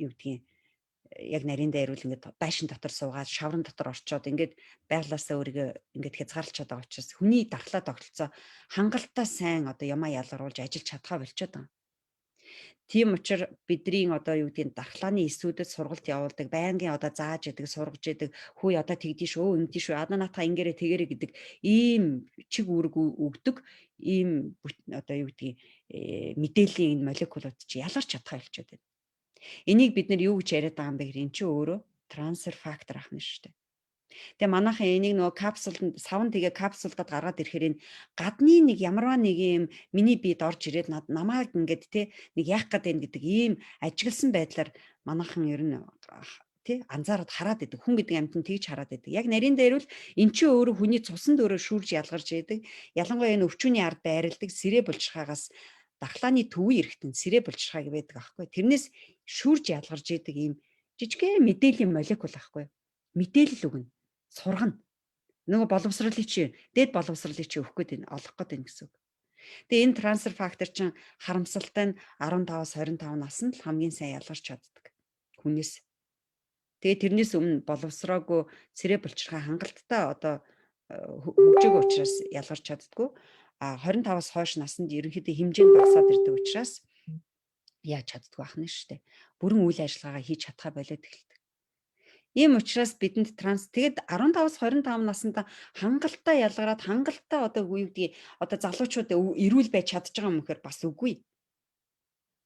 юу гэдгийг яг нарийн дээр ирвэл ингээд байшин дотор суугаад шавран дотор орчоод ингээд байглаасаа өөрийгөө ингээд хязгаарлаж байгаа учраас хүний дархлаа тогтолцоо хангалттай сайн одоо ямаа ялгаруулж ажиллаж чадхаа болчиход байгаа. Тийм учраас бидний одоо юу гэдгийг дархлааны эсүүдэд сургалт явуулдаг, байнгын одоо зааж идэг, сургаж идэг, хүү одоо тэгдэж шүү, ингэдэж шүү, ада наатаа ингээрэ тэгэрэ гэдэг ийм чиг үүрэг өгдөг ийм одоо юу гэдгийг мэдээллийн энэ молекулууд чи ялгарч чадхаа болчиход байна. Энийг бид нар юу гэж яриад байгаа юм бэ гэхээр эн чинь өөрөө трансфер фактор ахна шүү дээ. Тэгээ манайхан энийг нөгөө капсулд савн тэгээ капсулдад гаргаад ирэхээр энэ гадны нэг ямарваа нэг юм миний биед орж ирээд намайг ингээд те нэг яах гээд байна гэдэг ийм ажигласан байдлаар манайхан ер нь тий анзаараад хараад идэг. Хүн гэдэг амьтан тэгж хараад идэг. Яг нарийн дээр бол эн чинь өөрөө хүний цуснд өөрөө шүүрж ялгарч идэг. Ялангуяа энэ өвчүүний ард байрладаг сэрээ булчирхаагаас дархлааны төвийн эргэтэн сэрээ булчирхааг байдаг аахгүй. Тэрнээс шүүрж ялгарч идэг ийм жижигхэн мэдээллийн молекул аахгүй. Мэдээлэл өгнө. Сургана. Нөгөө боловсролыг чи дээд боловсролыг чи өгөх гээд байна, олох гээд байна гэсэн үг. Тэгээ энэ трансфер фактор чинь харамсалтай нь 15-аас 25 наснд л хамгийн сайн ялгарч чаддаг хүнээс. Тэгээ тэрнээс өмнө боловсроогүй цэрэ булчирхай хангалттай одоо хөгжөөгүй учраас ялгарч чаддгүй. А 25-аас хойш наснд ерөнхийдөө хэмжээнд багасаад ирдэг учраас яаж чаддгүй байх нь шүү дээ. Бүрэн үйл ажиллагаагаа хийж чадхаа болоод эхэлдэг. Ийм учраас бидэнд транс тэгэд 15-аас 25 наснд хангалттай ялгараад хангалттай одоо юу гэдгийг одоо залуучууд эрүүл байж чадж байгаа юм гэхээр бас үгүй.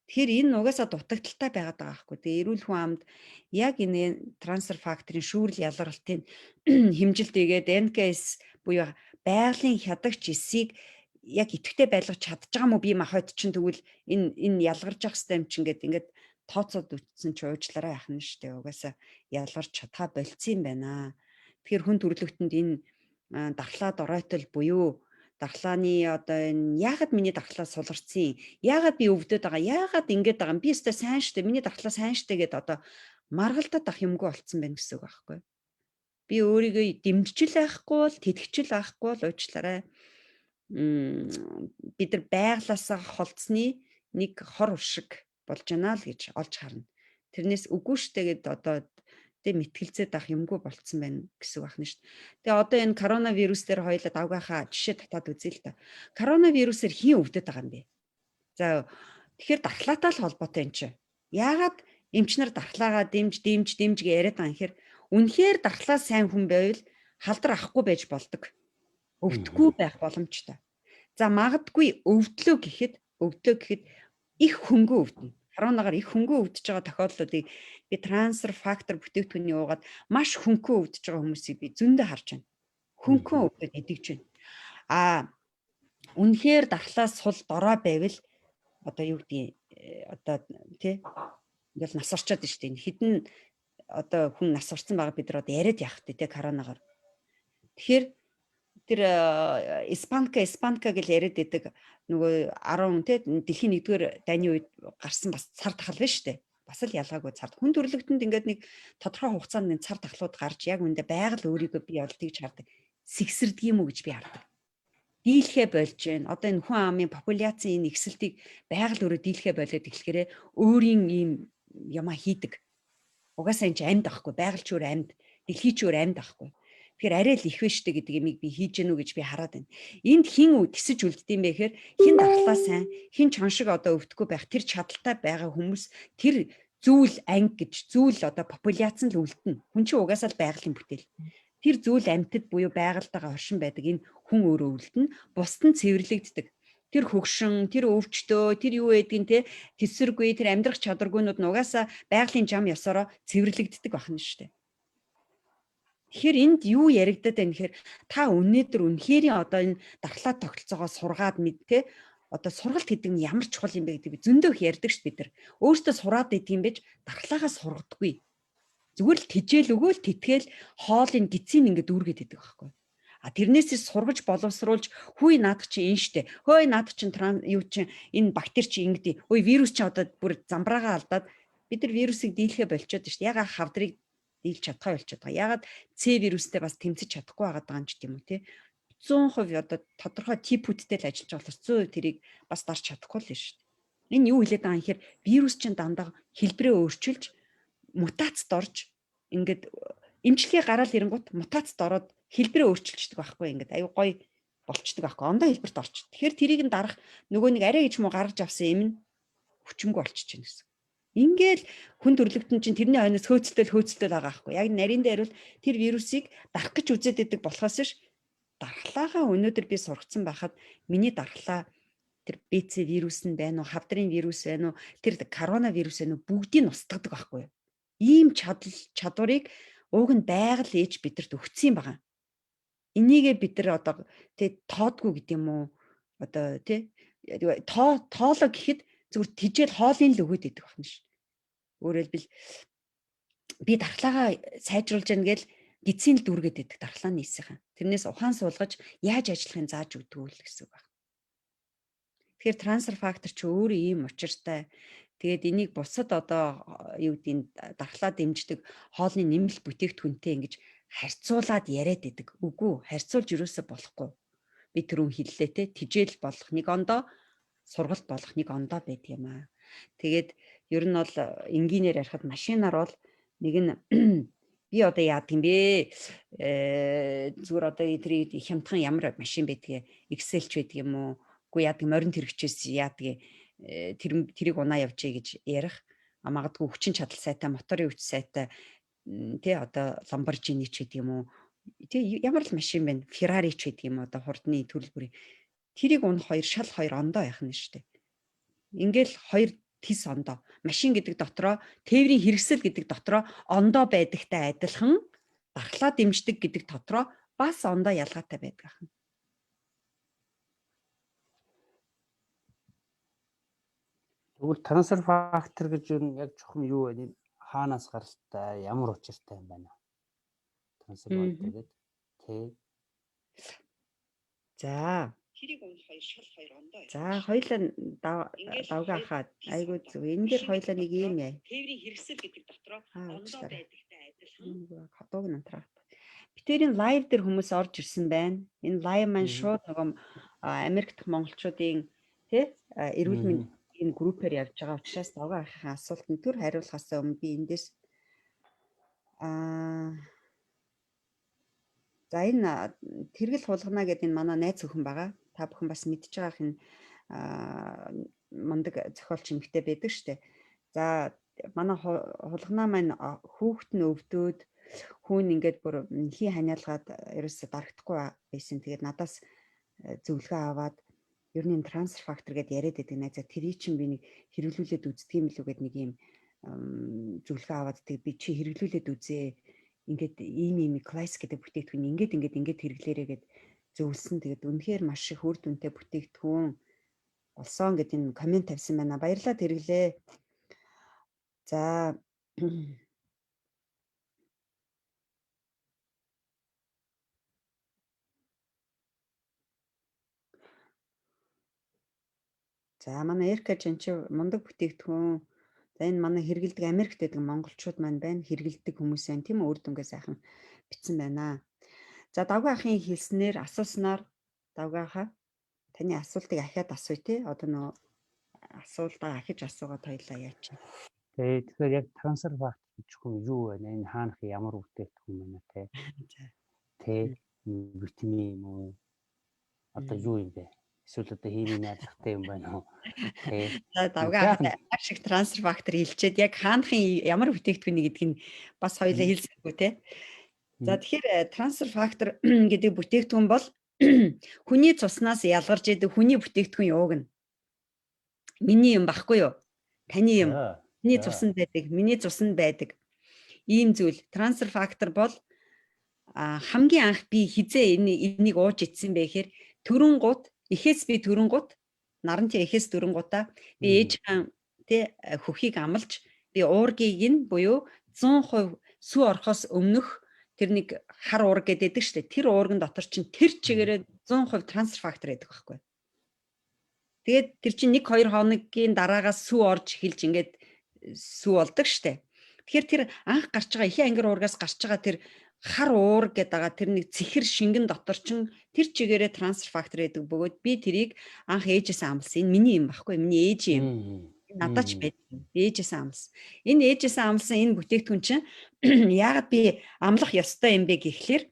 Тэгэхээр энэ угаасаа дутагдaltaй байгаад байгаа байхгүй. Тэгээ эрүүл хүн амд яг энэ трансфер факторын шүүрэл ялгаралтын хэмжилт игээд NKS буюу байгалийн хядагч эсийг яг идэвхтэй байлгаж чадж байгаа мó бие махбод чинь тэгвэл энэ ялгарч явах хэвээр юм чинь ингээд ингээд тооцоод үтсэн чи уучлаарай яах нь шүү дээ. Угаасаа ялгарч чадхаа болцсон юм байна. Тэгэхээр хүн төрөлхтөнд энэ дархлаа доройтол буюу Дархлааны одоо энэ яагаад миний дархлаа суларсан? Яагаад би өвдөд байгаа? Яагаад ингэж байгаа юм? Би өстой сайн штэ. Миний дархлаа сайн штэ гэд одоо маргалдаад ах юмгүй болцсон байна гэсэн үг байхгүй. Би өөрийгөө дэмжиж байхгүй бол тэтгэжл байхгүй бол уучлаарай. Бид нар байглаасаа холдсны нэг хор уршиг болж байна л гэж олж харна. Тэрнээс үгүй штэ гэд одоо тэ мэтгэлцээд ах юмгүй болцсон байна гэсэн үг байна шүү дээ. Тэгээ одоо энэ коронавирус дээр хоёулаа давгаахаа жишээ татаад үзье л да. Коронавирусээр хэн өвдөд байгаа юм бэ? За, тэгэхээр дархлаатай л холбоотой юм чи. Яагаад эмчнэр дархлаагаа дэмж дэмж дэмж гэж яриад байгаа юм хэрэг үнэхээр дархлаа сайн хүн байвал халдар авахгүй байж болдог. Өвдөхгүй байх боломжтой. За, магадгүй өвдлөө гэхэд их хөнгөн өвдөнө. Коронавигаар их хөнгөн өвдөж байгаа тохиолдлуудыг би трансфер фактор бүтээгдэхүүний уугаад маш хөнгөн өвдөж байгаа хүмүүсийг би зөндөө харж байна. Хөнгөн өвдөд идэгж байна. А үнэхээр дархлаа сул дорой байвал одоо юу гэдгийг одоо тий ингээл нас орчоод шүү дээ. Хэдэн одоо хүн нас орсон байгаа бид нар одоо яриад явах тий коронавигаар. Тэгэхээр тэр испанка испанка гэж яриад идэг нөгөө 10 тий дэлхийн 1-р дайны үед гарсан бас цар тахал байна шүү дээ. Бас л ялгаагүй цар. Хүн төрөлхтөнд ингээд нэг тодорхой хугацаанд энэ цар тахлууд гарч яг үндэ байгаль өөрийгөө би бол тэгж хардаг. Сэгсэрдэг юм уу гэж би хардаг. Дийлхэ болж байна. Одоо энэ хүн амын популяцийн энэ ихсэлтийг байгаль өөрөө дийлхэ болоод эхлэхээрээ өөрийн ийм юмаа хийдэг. Угаасаа энэ ч амьд байхгүй. Байгаль ч өөр амьд, дэлхий ч өөр амьд байхгүй. Тэгэхээр арай л их вэ штэ гэдэг юмыг би хийж гэнэ үү гэж би хараад байна. Энд хэн тэсэж үлддэг юм бэ гэхээр хэн дархлаа сайн, хэн чон шиг одоо өвдөхгүй байх тэр чадaltaй байгаа хүмүүс тэр зүйл анги гэж зүйл одоо популяц нь л үлдэнэ. Хүн чинь угаасаа л байгалийн бүтээл. Тэр зүйл амьтад буюу байгальтайгаа оршин байдаг энэ хүн өөрөө үлдэнэ. Бусд нь цэвэрлэгддэг. Тэр хөгшин, тэр өвчтөө, тэр юу байдгийг те тэсвэргүй, тэр амьдрах чадваргүйнүүд нь угаасаа байгалийн жам ёсороо цэвэрлэгддэг байна шүү дээ. Тэгэхээр энд юу яригадад байна гэхээр та өнөөдөр үнэхэрийн одоо энэ дархлаа тогтолцоогоо сургаад мэд те одоо сургалт гэдэг нь ямар чухал юм бэ гэдэг би зөндөө их ярьдаг шүү бид нар. Өөртөө сураад идэх юм байж дархлаагаа сургадаггүй. Зүгээр л тижээл өгөөл тэтгээл хоолыг гидсийг ингээд дүүргээд идэг байхгүй. А тэрнээс сургаж боловсруулж хүй наадах чи энэ штэ. Хөөе наадах чин юу чин энэ бактери чи ингэдэй. Хөөе вирус чи одоо бүр замбраагаа алдаад бид нар вирусыг дийлхэ болчиход штэ. Яга хавдрыг дийлж чадхаа болчиход байгаа. Ягаад С вирустэй бас тэмцэж чадахгүй байгаа даа юм ч гэм үү те. 100% одоо тодорхой типүүдтэй л ажиллаж байгаа болохоор 100% тэрийг бас дарч чадахгүй л шүү дээ. Энэ юу хэлээд байгаа юм гэхээр вирус чинь дандаа хэлбэрээ өөрчилж мутацид орж ингээд эмчилгээ гараал ирэнгүүт мутацид ороод хэлбэрээ өөрчилчдөг байхгүй ингээд аюу гоё болчдөг байхгүй ондоо хэлбэрт орч. Тэгэхээр тэрийг нь дарах нөгөө нэг арай гэж муу гаргаж авсан юм нь хүчингүй болчихж байна гэсэн. Ингээл хүн төрөлхтөн чинь тэрний хойноос хөөцөлтөл хөөцөлтөл байгаа байхгүй. Яг нарийн дээр бол тэр вирусыг дарах гэж үзээд идэг болохоос ш дархлаагаа өнөөдөр би сургацсан байхад миний дархлаа тэр БЦ вирус нь байна уу, хавдрын вирус байна уу, тэр коронавирус байна уу бүгдийг нь устгадаг байхгүй. Ийм чадал чадварыг ууг нь байгаль ээж бидэрт өгсөн юм байна. Энийгээ бид нар одоо тэ тоодгүй гэдэг юм уу? Одоо тэ тоо тоолоо гэхэд зүгээр тижэл хоолыг л өгөөд идэх байна ш. Өөрөөр хэлбэл би дархлаагаа сайжруулж яана гэл гидсийн л дүүргээд идэх дархлааны эсийнхэн. Тэрнээс ухаан суулгаж яаж ажиллахыг зааж өгдөг л гэсэн үг байна. Тэгэхээр трансфер фактор чи өөрөө ийм учиртай. Тэгээд энийг бусад одоо юу гэдгийг дархлаа дэмждэг хоолны нэмэлт бүтээгдэхүүнтэй ингэж харьцуулаад яриад идэг. Үгүй, харьцуулж юусоо болохгүй. Би түрүүн хэллээ те, тижэл болох нэг ондоо, сургалт болох нэг ондоо байдаг юм аа. Тэгээд ер нь бол энгийнээр ярихад машинаар бол нэг нь би одоо яадаг юм бэ? Зүгээр одоо тэр хямдхан ямар машин байдгийг Excel ч байдаг юм уу? Үгүй яадаг морин тэрэгчээс яадаг тэр тэрийг унаа явжээ гэж ярих. А магадгүй хүчин чадал сайтай, моторын хүч сайтай тий одоо Lamborghini ч гэдэг юм уу? Тий ямар л машин байна? Ferrari ч гэдэг юм уу? Одоо хурдны төрөл бүрийн тэрийг унах хоёр шал хоёр ондоо байх нь шүү дээ. Ингээл хоёр тис ондоо. Машин гэдэг дотроо тээврийн хэрэгсэл гэдэг дотроо ондоо байдагтай адилхан дархлаа дэмждэг гэдэг дотроо бас ондоо ялгаатай байдаг ахна. Тэгвэл трансфер фактор гэж юу яг чухам юу вэ? Хаанаас гаралтай, ямар учиртай юм байна? Трансфер фактор гэдэг. Тэ. За, За хоёлаа давгаа хаа айгуу зүг. Энэ дээр хоёлаа нэг юм яа. Тээврийн хэрэгсэл гэдэг дотроо ондоо байдагтай адилхан. Дууг нь унтраах. Битэрийн live дээр хүмүүс орж ирсэн байна. Энэ live маань шууд нөгөө Америк дахь монголчуудын тий эрүүл мэндийн группээр явж байгаа учраас давгаа ахын асуултанд төр хариулахаас өмнө би эндээс за энэ тэргэл хулгана гэдэг энэ манай найз өхөн байгаа. Та бүхэн бас мэдж байгаах энэ мундаг зохиолч эмэгтэй байдаг штэ. За манай хулгана маань хүүхэд нь өвдөөд хүүн ингээд бүр хий ханиалгаад ерөөсө дарагдахгүй байсан. Тэгээд надаас зөвлөгөө аваад ер нь transfer factor гэдээ яриад байдаг найзаа тэрий чинь би нэг хэрэглүүлээд үздэг юм билүү гэд нэг юм зөвлөгөө аваад тэг би чи хэрэглүүлээд үзээ ингээд ийм ийм класс гэдэг бүтээгдэхүүн ингээд ингээд ингээд хэрэглээрэй гэд зөвлөсөн. Тэгээд үнэхээр маш их үр дүнтэй бүтээгдэхүүн болсон гэдэг энэ comment тавьсан байна. Баярлалаа тэрглээ. За За манай Эрка Жанчив мундаг бүтээгдэхүүн. За энэ манай хэрэгэлдэг Америкт байдаг монголчууд маань байна. Хэрэгэлдэг хүмүүс байна тийм үү? Үр дүнгээ сайхан бичсэн байна. За давгаа ахын хэлснээр асууснаар давгаа ахаа таны асуултыг ахиад асууя те. Одоо нөө асуултаа ахиж асуугаад хоёлаа яач. Тэгээ тэгэхээр яг transfer factor гэж хүн юу вэ? Энэ хаанах ямар бүтээгдэхүүн байна те? Тэ витамин юм уу? Одоо юу юм бэ? Эсвэл одоо химийн найрлагатай юм байна уу? Тэ. За давгаа маш шиг transfer factor хэлчихэд яг хаанахын ямар бүтээгдэхүүний гэдгийг нь бас хоёлаа хэлсэнгүй те. За тэгэхээр transfer factor гэдэг бүтээгдэхүүн бол хүний цуснаас ялгарч идэг хүний бүтээгдэхүүн юуг нь. Миний юм баггүй юу? Таны юм. Миний цуснд байдаг, миний цуснд байдаг. Ийм зүйл transfer factor бол хамгийн анх би хизээ энийг ууж идсэн бэ гэхээр төрөн гут эхээс би төрөн гут наранчи эхээс төрөн гутаа би ээжийн тэ хөхийг амлаж би уургийг нь буюу 100% сүү орохоос өмнөх тэр нэг хар уург гэдэг шүү дээ. Тэр уурган дотор чинь тэр чигээрээ 100% transfer factor гэдэг байхгүй. Тэгээд тэр чинь 1 2 хоногийн дараагаас сүү орж эхэлж ингээд сүү болдог штэ. Тэгэхээр тэр анх гарч байгаа ихэн ангир уургаас гарч байгаа тэр хар уург гэдэг байгаа тэр нэг цэхэр шингэн дотор чинь тэр чигээрээ transfer factor гэдэг бөгөөд би тэрийг анх ээжээсээ амлсан. Энэ миний юм баггүй. Миний ээжийн юм. Надад ч байдаг. Ээжээсээ амлсан. Энэ ээжээсээ амлсан энэ бүтээгдэхүүн чинь яагаад би амлах ёстой юм бэ гэхлээр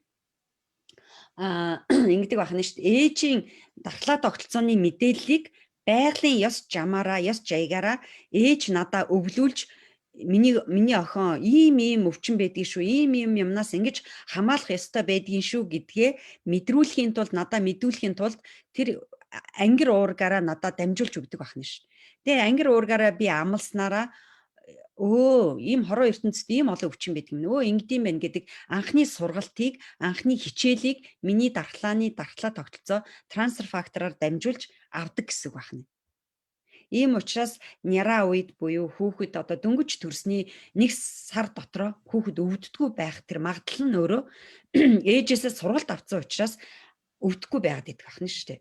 ингэдэг байх нь шүү дээ. Ээжийн дархлаа тогтолцооны мэдээллийг байгалийн ёс жамаараа, ёс жаягаараа ээж надаа өвлүүлж миний охин ийм ийм өвчин байдгийг шүү, ийм ийм юмнаас ингэж хамгаалах ёстой байдгийн шүү гэдгээ мэдрүүлэхийн тулд надаа мэдүүлэхийн тулд тэр ангир уургаараа надаа дамжуулж өгдөг байх нь шүү. Тэгээ ангир уургаараа би амласнараа ийм хороо ертөнцид ийм олон өвчин байдаг юм. Ингэдэм байх гэдэг анхны сургалтыг, анхны хичээлийг миний дархлааны дархлаа тогтолцоо transfer factor аар дамжуулж авдаг гэсэн үг байна. Ийм учраас няраа үед буюу хүүхэд одоо дөнгөж төрсний нэг сар дотроо хүүхэд өвддгүү байх тэр магадлал нь өөрөө ээжээсээ сургалт авсан учраас өвдөхгүй байгаад идэх байх нь шүү дээ.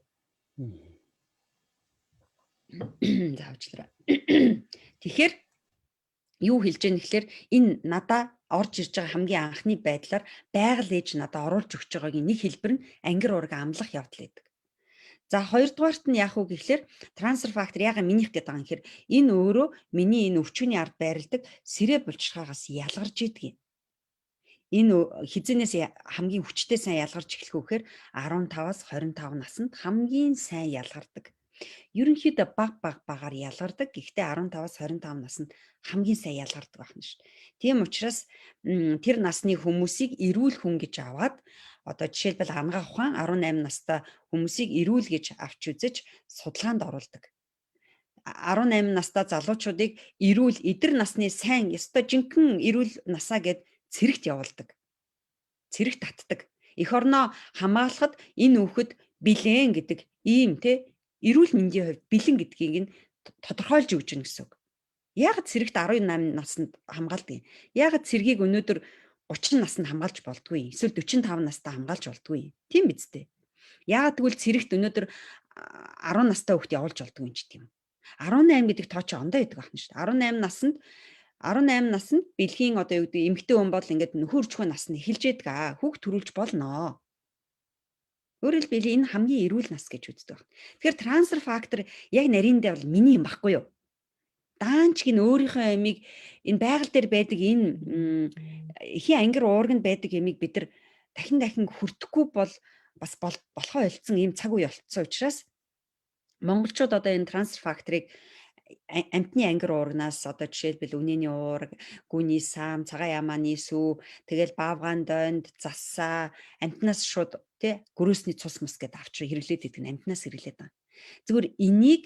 За уучлаарай. Тэгэхээр юу хэлж яах гэхээр энэ надаа орж ирж байгаа хамгийн анхны байдлаар байгаль ээж надаа оруулж өгч байгаагийн нэг хэлбэр нь ангир уурга амлах явдал байдаг. За хоёрдугаарт нь яах вэ гэхлээр transfer factor яга минийх гэдэг байгаа юм гэхээр энэ өөрөө миний энэ өвчгөний ард байрладаг сэрээ булчирхаагаас ялгарч идэг юм. Энэ хизэнээс хамгийн хүчтэй сайн ялгарч эхлэх үү гэхээр 15-аас 25 наснд хамгийн сайн ялгардаг. Ерөнхийдөө баг баг багаар ялгардаг. Гэхдээ 15-аас 25 наснд хамгийн сайн ялгардаг байна шүү. Тийм учраас тэр насны хүмүүсийг эрүүл хүн гэж аваад одоо жишээлбэл анагаах ухаан 18 настай хүмүүсийг эрүүл гэж авч үзэж судалгаанд оруулдаг. 18 настай залуучуудыг эрүүл эдэр насны сайн ёстой жинхэнэ эрүүл насаа гэд цэрэгт явуулдаг. Цэрэгт татдаг. Эх орноо хамгаалахад энэ хүүхэд бэлэн гэдэг ийм те эрүүл мэндийн хувьд бэлэн гэдгийг нь тодорхойлж өгч гэнэ гэсэн үг. Яг цэрэгт 18 наснд хамгаалдаг юм. Яг цэргийг өнөөдөр 30 наснд хамгаалж болдгүй. Эсвэл 45 настай хамгаалж болдгүй. Тийм биз дээ. Яагаад гэвэл цэрэгт өнөөдөр 10 настай хүүхд явуулж болдог юм ч тийм. 18 гэдэг тоо чи ондоо байдаг байна шүү дээ. 18 наснд бэлгийн одоо юу гэдэг эмэгтэй хүн бол ингээд нөхөр өрчхөө нас нь эхэлж яадаг аа. Хүүхд төрүүлж болно. Өөрөөр хэлбэл энэ хамгийн эрүүл нас гэж үздэг байна. Тэгэхээр трансфер фактор яг нарийндээ бол миний юм баггүй юу? Даанч гин өөрийнхөө амийг энэ байгаль дээр байдаг энэ эхийн ангир уурганд байдаг ямиг бид нар дахин дахин хүртэхгүй бол бас болохоо болцсон ийм цаг үе болцсон учраас монголчууд одоо энэ трансфер факторыг амтны ангир уурганаас одоо жишээлбэл үнэний уург, гүний сам, цагаан ямааны сүү, тэгэл баавгаан дойнд, засаа, амтнаас шууд тий гөрөөсний цус мус гэдээ авч хэрэглээд идэх нь амтнаас хэрэглээд байгаа. Зүгээр энийг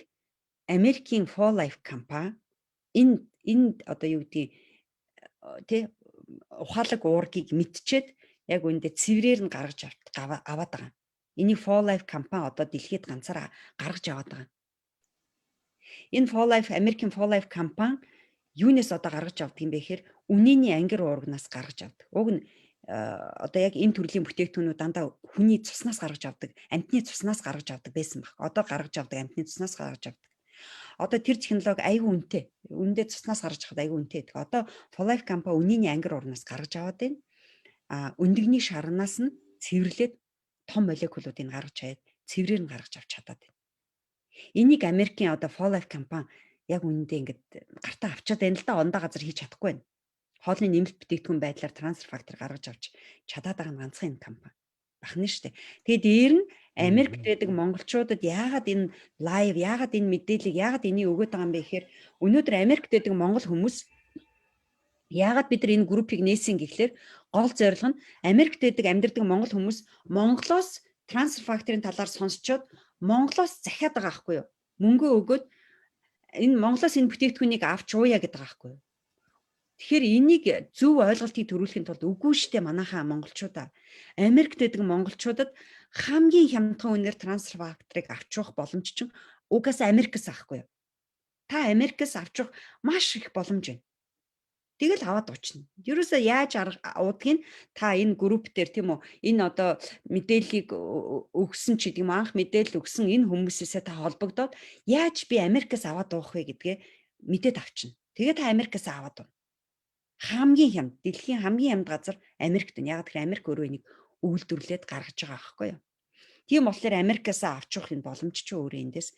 Америкийн For Life компани энэ одоо юу гэдгийг тий ухаалаг уургийг мэдчихэд яг үүндээ цэврээр нь гаргаж аваад байгаа. Энийг For Life компани одоо дэлхийд ганцаараа гаргаж аваад байгаа. Энэ For Life, American For Life компани юунаас одоо гаргаж авдаг юм бэ гэхээр үнэний ангир уургнаас гаргаж авдаг. Уг нь одоо яг энэ төрлийн бүтээгдэхүүнүүд дандаа хүний цуснаас гаргаж авдаг, амьтны цуснаас гаргаж авдаг байсан баг. Одоо гаргаж авдаг амьтны цуснаас гаргаж авдаг. Одоо тэр технологи айгүй үнэтэй. Үүндээ цуснаас гаргаж авахад айгүй үнэтэй гэдэг. Одоо For Life компани үнэний ангир уургнаас гаргаж аваад байна. А өндөгний шарнаас нь цэвэрлээд том молекулуудыг гаргаж аваад цэврээр нь гаргаж авч чадаад байна. Энийг Америкийн одоо For Life компани яг үнэндээ ингээд гартаа авчаад байна л да, ондоо газар хийж чадахгүй байна. Хоолны нэмэлт бүтээгдэхүүн байдлаар трансфер фактор гаргаж авч чадаад байгаа нь ганцхан энэ компани бахна штэ. Тэгээ дээр нь Америкт байдаг монголчуудад яагаад энэ live, яагаад энэ мэдээллийг, яагаад энийг өгөөд байгаа юм бэ гэхээр өнөөдөр Америкт байдаг монгол хүмүүс яагаад бид нар энэ группийг нээсэн гэхлээр гол зорилго нь Америкт байдаг амьдардаг монгол хүмүүс Монголоос трансфер факторын талаар сонсчоод Монголоос захиад байгаа байхгүй юу? Мөнгө өгөөд энэ Монголоос энэ бүтээгдэхүүнийг авч ууя гэдэг байгаа байхгүй юу? Тэгэхээр энийг зөв ойлголтыг төрүүлэхийн тулд үгүй штэ манайхаа монголчуудаа. Америкт байдаг монголчуудад хамгийн хямдхан үнээр трансфер факторыг авч явах боломж чинь угаасаа Америкээс авахгүй юу? Та Америкээс авч явах маш их боломж байна. Тэгэл аваад уучна. Ерөөсөө яаж уудгийг та энэ групп дээр тийм үү, энэ одоо мэдээллийг өгсөн ч гэдэг юм, анх мэдээлэл өгсөн энэ хүмүүсээсээ та холбогдоод яаж би Америкаас аваад уух вэ гэдгээ мэдээд авчна. Тэгээ та Америкаас аваад ууна. Хамгийн хямд, дэлхийн хамгийн хямд газар Америкт байна. Яг тэгэхээр Америк өөрөө энийг үйлдвэрлээд гаргаж байгаа байхгүй юу? Тийм болохоор Америкаас авч явах энэ боломж чинь өөрөө эндээс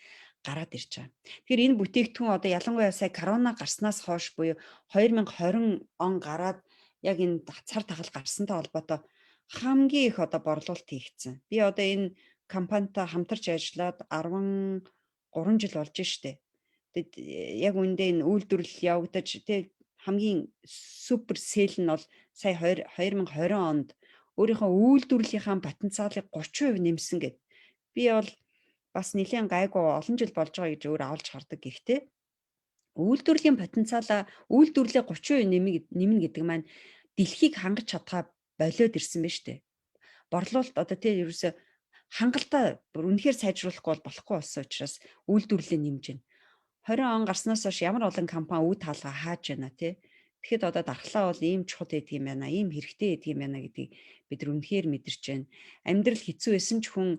гараад ирж байгаа. Тэгэхээр энэ бүтээгдэхүүн одоо ялангуяа сая корона гарснаас хойш буюу 2020 он гараад яг энэ цар тахал гарсантай холбоотой хамгийн их одоо борлуулалт хийгдсэн. Би одоо энэ компанитай хамтарч ажиллаад 13 жил болж штэ. Тэгэд яг үүндээ энэ үйлдвэрлэл явагдаж тий хамгийн super sale нь бол сая 2020 онд өөрийнхөө үйлдвэрлэлийнхаа потенциалыг 30% нэмсэн гэд. Би бол бас нэлээд гайгүй олон жил болж байгаа гэж өөр авалж хардаг. Гэхдээ үйлдвэрлэлийн потенциалаа, үйлдвэрлэлээ 30% нэмнэ гэдэг маань дэлхийг хангаж чадхаа болиод ирсэн байна шүү дээ. Борлуулалт одоо тий ерөөсө хангалтаа бүр үнэхээр сайжруулахгүй бол болохгүй болсон учраас үйлдвэрлэлээ нэмж байна. 20 он гарснаас хойш ямар олон компани үе таалгаа хааж байна тий. Тэгэхэд одоо дархлаа бол ийм чухал байдаг юм байна, ийм хэрэгтэй байдаг юм байна гэдгийг бид нар үнэхээр мэдэрч байна. Амьдрал хэцүү байсан ч хүн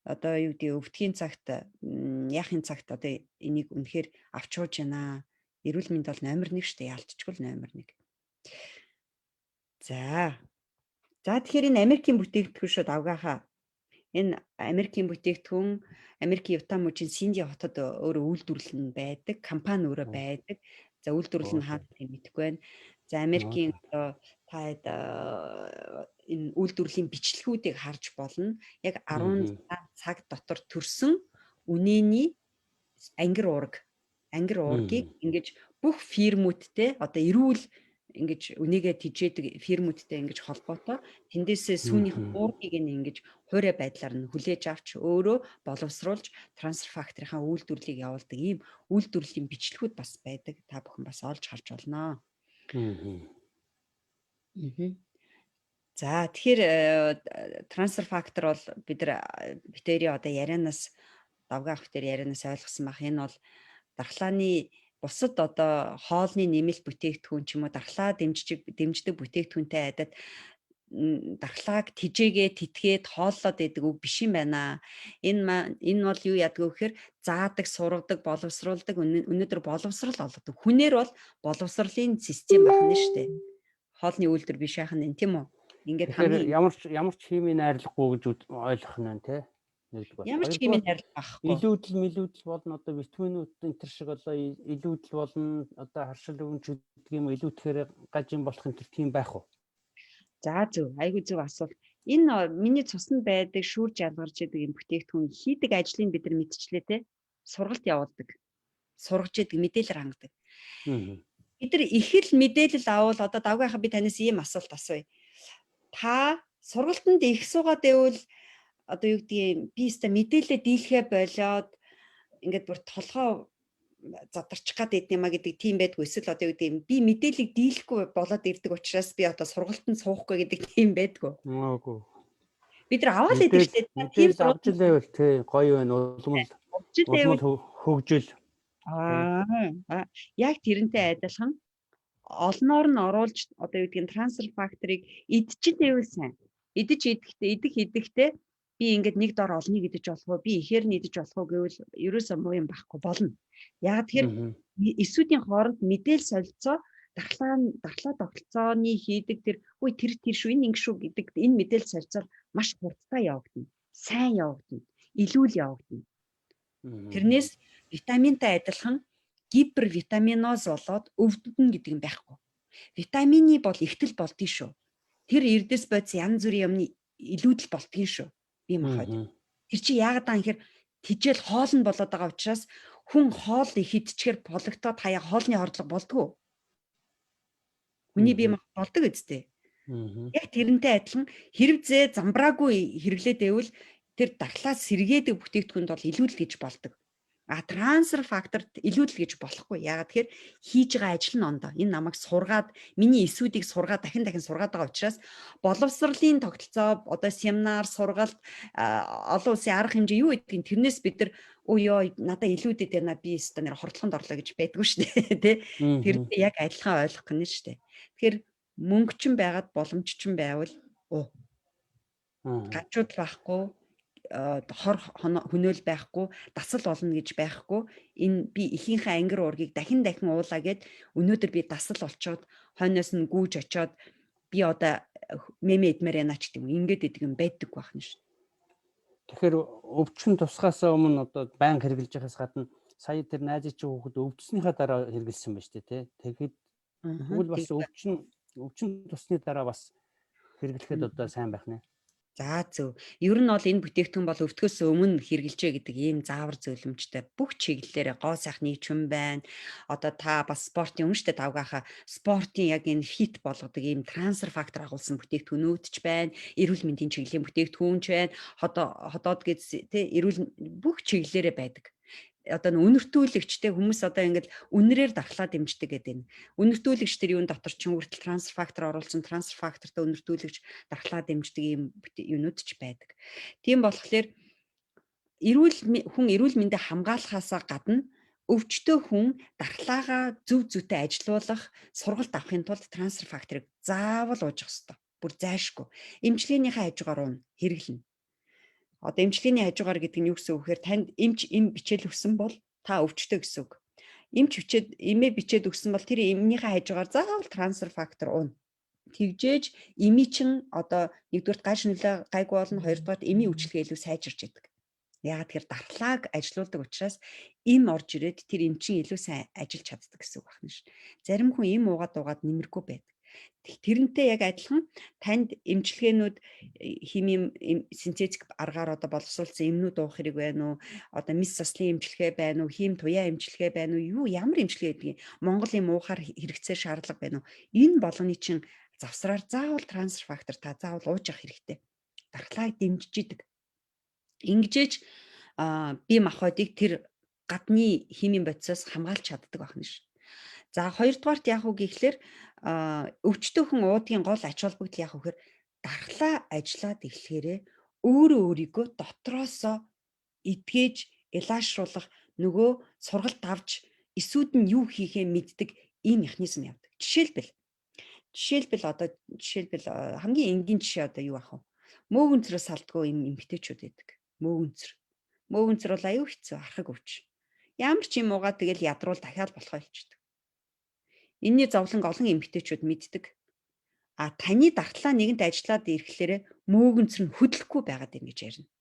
одоо юу гэдэг өвдгийн цагт, яахын цагт одоо энийг үнэхээр авч ууж байна. Эрүүл мэнд бол номер 1 шүү дээ, яалтчгүй номер 1. За. За, тэгэхээр энэ Америкийн бүтээгдэхүүн шүү давгаахаа. Энэ Америкийн бүтээгдэхүүн Америкийн Юта мужийн Синди хотод өөрөө үйлдвэрлэл нь байдаг, компани өөрөө байдаг. За, үйлдвэрлэл нь хаана мэдэхгүй байна. За, Америкийн одоо та хэд энэ үйлдвэрлэлийн бичлэгүүдийг харж болно. Яг 10 цаг дотор төрсөн үнэний ангир уураг, ангир уургийг ингэж бүх фирмүүдтэй одоо эрүүл ингэж үнийгээ тижээдэг фирмүүдтэй ингэж холбоотой тэндээсээ сүүнийх уургийг ингэж хуурай байдлаар нь хүлээж авч өөрөө боловсруулж трансфер факторынхаа үйлдвэрлэлийг явуулдаг ийм үйлдвэрлэлийн бичлэгүүд бас байдаг. Та бүхэн бас олж харж болно. За, тэгэхээр трансфер фактор бол бид нар битэрийн одоо ярианаас, давгаа ах битэр ярианаас ойлгосон байх. Энэ бол дархлааны бусад одоо хоолны нэмэлт бүтээгдэхүүн ч юм уу дархлаа дэмждэг бүтээгдэхүүнтэй адад Дархлааг тижээгээ тэтгээд хооллоод байдаг үг биш юм байна. Энэ бол юу яадаг вэ гэхээр заадаг, сургадаг, боловсруулдаг, өнөөдөр боловсрал олгодог. Хүнээр бол боловсролын систем байх нь шүү дээ. Хоолны үйлдвэр биш байх нь, тийм үү? Ингээд хамгийн ямар ч химийн найрлахгүй гэж ойлгох нь тий. Нэгдүгээр. Ямар ч химийн найрлага байхгүй. Илүүдэл мэлүүдэл болно, одоо витаминууд энэ төр шиг одоо илүүдэл болно, одоо харшил өвөнч гэдэг юм, илүүтгэхээр гаж юм болох энэ төр тийм байх уу? За, зөв. Айгүй зөв асуулт. Энэ миний цуснд байдаг шүүрж ялгарч идэг юм бүтээгдэхүүн хийдэг ажлыг бид нар мэдчихлээ те. Сургалт явуулдаг. Сургаж идэг, мэдээлэл хангадаг. Бид нар их л мэдээлэл авал, одоо давгийнхаа би танаас ийм асуулт асууя. Та сургалтанд их суугаад байвал, одоо юу гэдгийг, би өста мэдээлэлээ дийлэхэ болоод ингээд бүр толгоо задарчих гад идэм юма гэдэг тийм байдгүй, эсвэл одоо юу гэдэг юм, би мэдээллийг дийлэхгүй болоод ирдэг учраас би одоо сургалтанд суухгүй гэдэг тийм байдгүй. Үгүй. Бид нар аваад идэг штэ. Тийм авч л байвал тий, гоё байна, улам хөгжил. Аа, яг тэрнтэй адилхан олноор нь оруулж, одоо юу гэдгийг, transfer factor ыг идчихэл байвал сайн. Идэж идэхдээ, идэх идэхдээ би ингээд нэг дор олныг идэж болох уу, би ихээр нь идэж болох уу гэвэл ерөөсөө муу юм байхгүй, болно. Яг тэгэхээр эсүүдийн хооронд мэдээл солилцоо, дархлаа тогтолцооны хийдэг тэр үгүй, тэр тэр шүү, энэ ингэ шүү гэдэг энэ мэдээлэл солилцоо маш хурдтай явагдана. Сайн явагдана. Илүүл явагдана. Тэрнээс витаминтай адилхан гипервитаминоз болоод өвддөн гэдэг юм байхгүй. Витамины бол ихтэл болдгий шүү. Тэр эрдэс бодис янз бүрийн юмны илүүдэл болдгий шүү. Бие махбод. Тэр чи яагаад аа гэхээр тижэл хоол нь болоод байгаа учраас хүн хоол их идчихээр бологтоод хаяа хоолны хордлого болдгоо. Хүний бие махбод болдог үсттэй. Яг тэрнтэй адилхан хэрвзээ замбраагүй хэрэглээд байвал тэр дархлаа сэргээдэг бүтээгдэхүүнд бол илүүдэл гэж болдог. А transfer factor илүүдэл гэж болохгүй. Яагаад тэгэхээр хийж байгаа ажил нь ондоо. Энэ намайг сургаад, миний эсүүдийг сургаад, дахин дахин сургаад байгаа учраас боловсролын тогтолцоо, одоо семинар, сургалт, олон улсын арга хэмжээ юу гэдгийг, тэрнээс бид нар өө ёо, надаа илүүдэд байна, би өстө нэр хордлогонд орлоо гэж байдгүй шүү дээ. Тэ? Тэрнтэй яг адилхан ойлгох гэнэ шүү дээ. Тэгэхээр мөнгөчин байгаад боломжчин байвал уу. Гажууд байхгүй, хор хөнөөл байхгүй, дасал болно гэж байхгүй. Энэ би эхийнхээ ангир уургийг дахин дахин уулаа гэд өнөөдөр би дасал болчоод хойноос нь гүйж очоод би одоо мемэ идмээр байна ч гэдэг юм. Ингээд идэг юм байдаг байх нь шүү. Тэгэхээр өвчин тусгаас өмнө одоо байнга хэрэглэж байхаас гадна сая тэр найзын чинь хүүхэд өвдснийхаа дараа хэрэглэсэн байна шүү дээ, тий. Тэгэхэд тэгвэл бас өвчин тусны дараа бас хэрэглэхэд одоо сайн байх нэ. За, зөв. Ер нь бол энэ бүтээгдэхүүн бол өвдөхөөс өмнө хэрэглэжээ гэдэг ийм заавар зөвлөмжтэй бүх чиглэлээрээ гоо сайхны чүм байна. Одоо та бас спортын өмнө штэ давгаахаа спортын яг энэ fit болгодог ийм transfer factor агуулсан бүтээгдэхүүнүүд ч байна. Эрүүл мэндийн чиглэлийн бүтээгдэхүүн ч байна. Ходоо ходоод гэж тий, эрүүл бүх чиглэлээрээ байдаг. Одоо үнэртүүлэгчтэй хүмүүс одоо ингээд үнэрээр дархлаа дэмждэг гэдэг энэ. Үнэртүүлэгч тэр юун дотор чинь хүртэл transfer factor оруулсан, transfer factor тай үнэртүүлэгч, дархлаа дэмждэг ийм юунууд ч байдаг. Тийм болохоор эрүүл хүн эрүүл мэндэ хамгаалахаасаа гадна өвчтөй хүн дархлаагаа зөв зүйтэй ажилуулах сургалт авахын тулд transfer factor ыг заавал ууж явах ёстой. Бүр зайшгүй. Эмчилгээнийхээ хажуугаар уuna, хэрэглэнэ. Одоо эмчилгээний хажуугаар гэдэг нь юу гэсэн үг гэхээр танд эмч эм бичээл өгсөн бол та өвчтөй гэсэн үг. Эмч бичээд, эмээ бичээд өгсөн бол тэр эмнийхээ хажуугаар заавал transfer factor уuna. Тэгжээж эми чин одоо нэгдүгээрт гаж нөлөө гайгүй болно, хоёрдугаарт эмийн үйлчилгээ илүү сайжирч идэг. Яагаад тэгэхээр дархлааг ажилуулдаг учраас эм орж ирээд тэр эмчин илүү сайн ажиллаж чаддаг гэсэн үг байна ш. Зарим хүн эм уугаад уугаад нэмэргүй байдаг. Тэрнтэй яг адилхан танд эмчилгээнүүд, химийн синтетик аргаар одоо боловсруулсан эмнүүд уух хэрэг байна уу? Одоо мэс заслын эмчилгээ байна уу? Хим туяа эмчилгээ байна уу? Юу ямар эмчилгээ гэдгийг, Монгол эм уухаар хэрэгцээ шаардлага байна уу? Энэ болгоны чинь завсраар заавал transfer factor та заавал ууж явах хэрэгтэй. Дархлааг дэмжиж идэг. Ингэжээж бие махбодыг тэр гадны химийн бодисоос хамгаалж чаддаг байна ш. За, хоёрдугаарт яг уу гэхлээр өвчтөй хүн уудгийн гол ач холбогдол яг үхээр дархлаа ажиллаад эхлэхээрээ өөрөө өөрийгөө дотроосоо эдгэж элашруулах, нөгөө сургалт авч эсүүд нь юу хийхээ мэддэг ийм механизм явдаг. Жишээлбэл Жишээлбэл одоо жишээлбэл хамгийн энгийн жишээ одоо юу ах вэ? Мөөгөнцрөөс салдгүй юм эмгтээчүүд байдаг. Мөөгөнцөр. Мөөгөнцөр бол аюу хэцүү архаг өвч. Ямар ч юм уугаа тэгэл ядруул дахиад болохоо болчдөг. Энийний зовлон олон эмгтээчүүд мэддэг. А таны дархлаа нэгэнт ажиллаад ирэхлээрэ мөөгөнцөр нь хөдлөхгүй байгаад байна гэж ярина.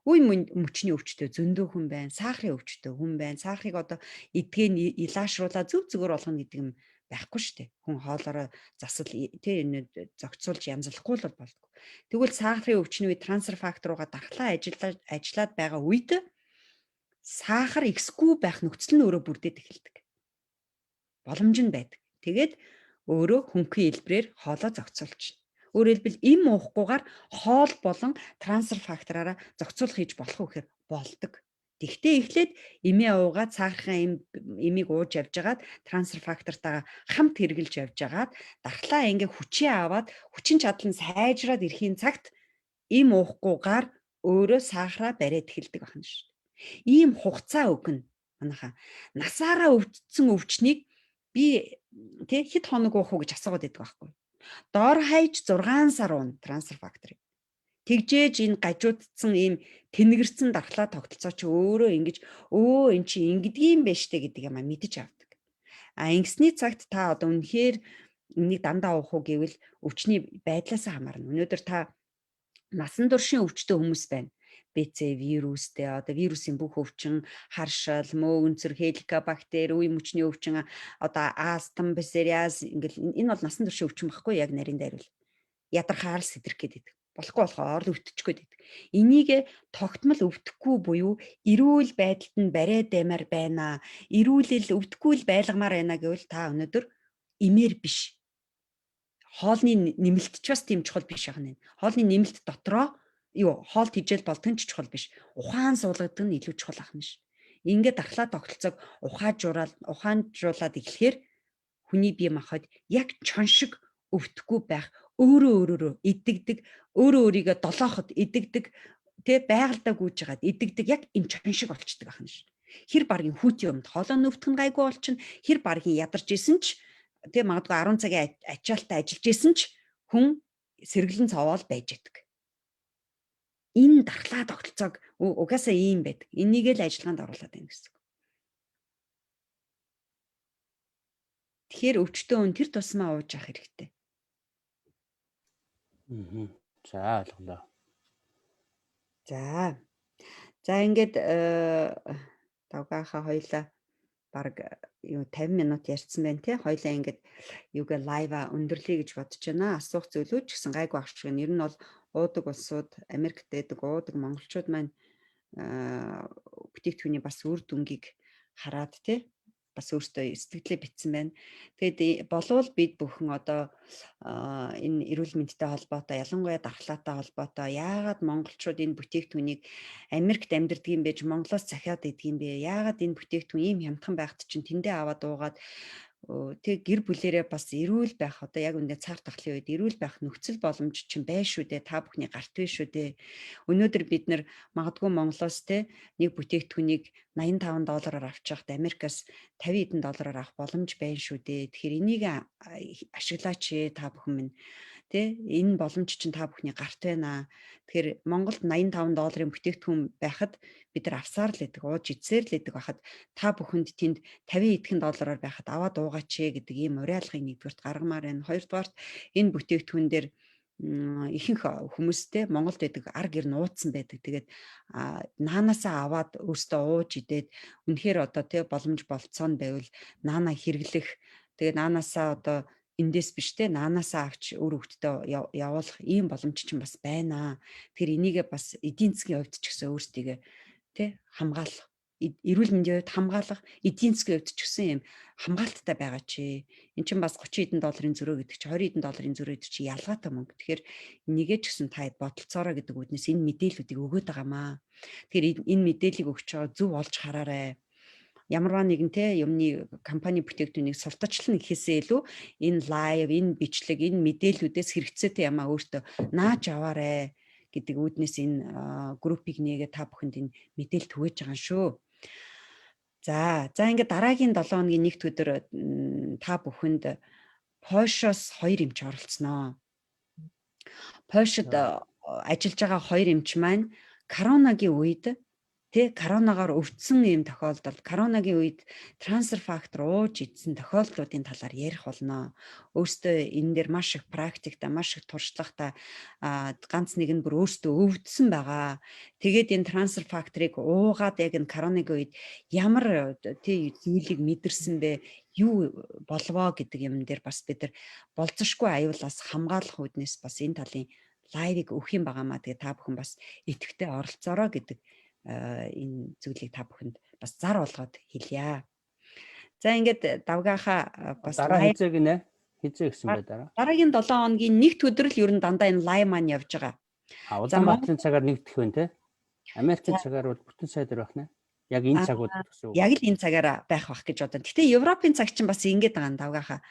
Үе мөчний өвчтөй зөндөө хүн байна, сахарын өвчтөй хүн байна. Сахарыг одоо эдгээ нь илаашруулаа зөв зүгээр болгоно гэдэг юм байхгүй шүү дээ. Хүн хоолоороо засал тий энэ зохицуулж янзлахгүй л болдгоо. Тэгвэл сахарын өвчний үед трансфер фактор руугаа дархлаа ажиллаад байгаа үед сахар ихсгүй байх нөхцөл нь өөрөө бүрдээд эхэлдэг. Боломж нь байдаг. Тэгээд өөрөө хөнгөн хэлбрээр хоолоо зохицуулчихна. Өөрөөр хэлбэл эм уухгүйгээр хоол болон трансфер фактораараа зохицуулах хийж болох уу гэхээр болдог. Тэгтээ эхлээд эмээ уугаад сахарын эмийг ууж явж хагаад трансфер фактортойгоо хамт хэрглэж явж хагаад дархлаа ингээ хүчээ аваад хүчин чадал нь сайжраад ирэхийн цагт эм уухгүйгээр өөрөө сахараа бариад эхэлдэг байна шүү дээ. Ийм хугацаа өгнө. Манайхаа насаараа өвдсөн өвчнийг би тэг хэд хоног уух уу гэж асуугаад байдаг байхгүй. Дор хаяж 6 сар уuna трансфер факторыг. Тэгжээж энэ гажуудсан ийм тэнэгэрсэн дархлаа тогтолцоо чи өөрөө ингэж өө эн чи ингэдгийм байж тээ гэдэг юм а мэдэж авдаг. А ингэсний цагт та одоо үнэхээр энийг дандаа уух уу гэвэл өвчний байдлаасаа хамаарна. Өнөөдөр та насан туршийн өвчтөй хүмүүс байна. БЦ вирустэй одоо вирусын бүх өвчин, харшил, мөөгөнцөр, хеликобактер, үе мөчний өвчин, одоо астм, псориаз ингээл энэ бол насан туршийн өвчин багхгүй яг нарийн дайрвал. Ядархаар сэтрэх гээд байдаг. Болохгүй болохоор л өвтчих гээд байдаг. Энийг тогтмол өвдөхгүй буюу эрүүл байдалд нь бариад баймаар байна. Эрүүлэл өвдөхгүй л байлгамаар байна гэвэл та өнөөдөр эмээр биш. Хоолны нэмэлт ч бас тийм чухал биш байна. Хоолны нэмэлт дотроо юу хоол тэжээл болдгон ч чухал биш. Ухаан суулгадаг нь илүү чухал ахна ш. Ингээд дархлаа тогтолцоог ухаанжуулаад эхлэхээр хүний бие махбод яг чон шиг өвдөхгүй байх, өөрөө өөрөөрөө идэгдэг, өөрөө өөрийгөө долооход идэгдэг, тэ байгальдаа гүйж хагаад идэгдэг яг энэ чон шиг болчдөг ахна ш. Хэр баргийн хүүтийн өмд хоолоо нүвтэх нь гайгүй болчихно. Хэр баргийн ядарч исэн ч тэ магадгүй 10 цагийн ачаалтаа ажиллаж исэн ч хүн сэргэлэн цовоол байж идэг. Энэ дархлаа тогтолцоог угаасаа ийм байдаг. Энийг л ажиллагаанд оруулаад байна гэсэн үг. Тэгэхээр өвчтөн хүн тэр тусмаа ууж явах хэрэгтэй. За ойлголоо. За. За ингээд давгааха хоёлаа баг юу 50 минут ярьсан байна тий. Хоёлаа ингээд юугээ лайва өндөрлөе гэж бодож байна. Асуух зүйлүүд ч гэсэн гайгүй ах шиг. Ер нь бол уудаг улсууд Америкт байдаг уудаг монголчууд маань бүтээгдэхүүний бас үр дүнгийг хараад тий бас өөртөө сэтгэлээ битсэн байна. Тэгээд болвол бид бүхэн одоо энэ эрүүл мэндтэй холбоотой, ялангуяа дархлаатай холбоотой яагаад монголчууд энэ бүтээгдэхүүнийг Америкт амьдардаг юм бэ, Монголоос захиад идэх юм бэ? Яагаад энэ бүтээгдэхүүн ийм хямдхан байхад чинь тэндээ аваад уугаад тэг гэр бүлэрээ бас эрүүл байх одоо яг үндэ цар тахлын үед эрүүл байх нөхцөл боломж чинь бай шүү дээ, та бүхний гарт бай шүү дээ. Өнөөдөр бид нар магадгүй Монголоос те нэг бүтээгдэхүүнийг 85 доллараар авч явахад Америкаас 50 хэдэн доллараар авах боломж байна шүү дээ. Тэгэхээр энийг ашиглаач та бүхэн минь тэ энэ боломж чинь та бүхний гарт байна. Тэгэхээр Монголд 85 долларын бүтээгдэхүүн байхад бид нар авсаар л идэг, ууж идсээр л идэг байхад та бүхэнд тэнд 50 хэдхэн доллараар байхад аваад уугаач гэдэг ийм уриалгыг нэгдүгüрт гаргамаар байна. Хоёрдугаарт энэ бүтээгдэхүүн дээр ихэнх хүмүүстэй Монголд байдаг ар гэр нууцсан байдаг. Тэгээд наанаасаа аваад өөртөө ууж идээд үнэхээр одоо тий боломж болцоо нь байвал наана хэрэглэх, тэгээд наанаасаа одоо эндээс биш те наанаасаа авч өөр хүүхдтэй явуулах ийм боломж чинь бас байна. Тэгэхээр энийгээ бас эдийн засгийн хувьд ч гэсэн өөрсдийгөө те хамгаалах, эрүүл мэндийн хувьд хамгаалах, эдийн засгийн хувьд ч гэсэн юм хамгаалттай байгаа чи. Эн чинь бас 30 хэдэн долларын зөрөө гэдэг чи 20 хэдэн долларын зөрөө гэдэг чи ялгаатай мөнгө. Тэгэхээр энийгээ ч гэсэн та бодолцоорой гэдэг үүднээс энэ мэдээллүүдийг өгөөд байгаамаа. Тэгэхээр энэ мэдээллийг өгч байгаа зөв олж хараарай. Ямарваа нэгэн те юмны компани бүтээгдэхүүнийг сурталчлана гэхээсээ илүү энэ лайв, энэ бичлэг, энэ мэдээллүүдээс хэрэгцээтэй ямаа өөртөө нааж аваарэ гэдэг үүднээс энэ группийг нээгээ та бүхэнд энэ мэдээлэл түгээж байгаа шүү. За, за ингээд дараагийн 7 хоногийн нэгд өдөр та бүхэнд Польшоос 2 эмч оролцсноо. Польшид ажиллаж байгаа 2 эмч маань коронагийн үед тэ коронагаар өвдсөн юм тохиолдол, коронагийн үед трансфер фактор ууж идсэн тохиолдлуудын талаар ярих болно. Өөртөө энэ дээр маш их практикта, маш их туршлагатай, ганц нэг нь бүр өөртөө өвдсөн байгаа. Тэгээд энэ трансфер факторыг уугаад яг энэ коронагийн үед ямар тий зүйлийг мэдэрсэн бэ? Юу болвоо гэдэг юм дээр бас бид нар болзошгүй аюулаас хамгаалах үүднээс бас энэ талын live ыг өгөх юм байгаамаа. Тэгээ та бүхэн бас идэвхтэй оролцоорой гэдэг энэ зүйлийг та бүхэнд бас зар болгоод хэлье. За, ингээд давгааха бас дараа хизээ гинэ? Хизээ гэсэн бэ дараа? Дараагийн 7 хоногийн нэгд өдөр л ер нь дандаа энэ live маань явж байгаа. А, Улаанбаатарын цагаар нэгдэх вэ те? Америкийн цагаар бол бүтэн сайдар байх нэ. Яг энэ цагууд гэсэн үг. Яг л энэ цагаараа байх бах гэж бодсон. Гэтэ Европын цаг чинь бас ингэж байгаа юм давгааха.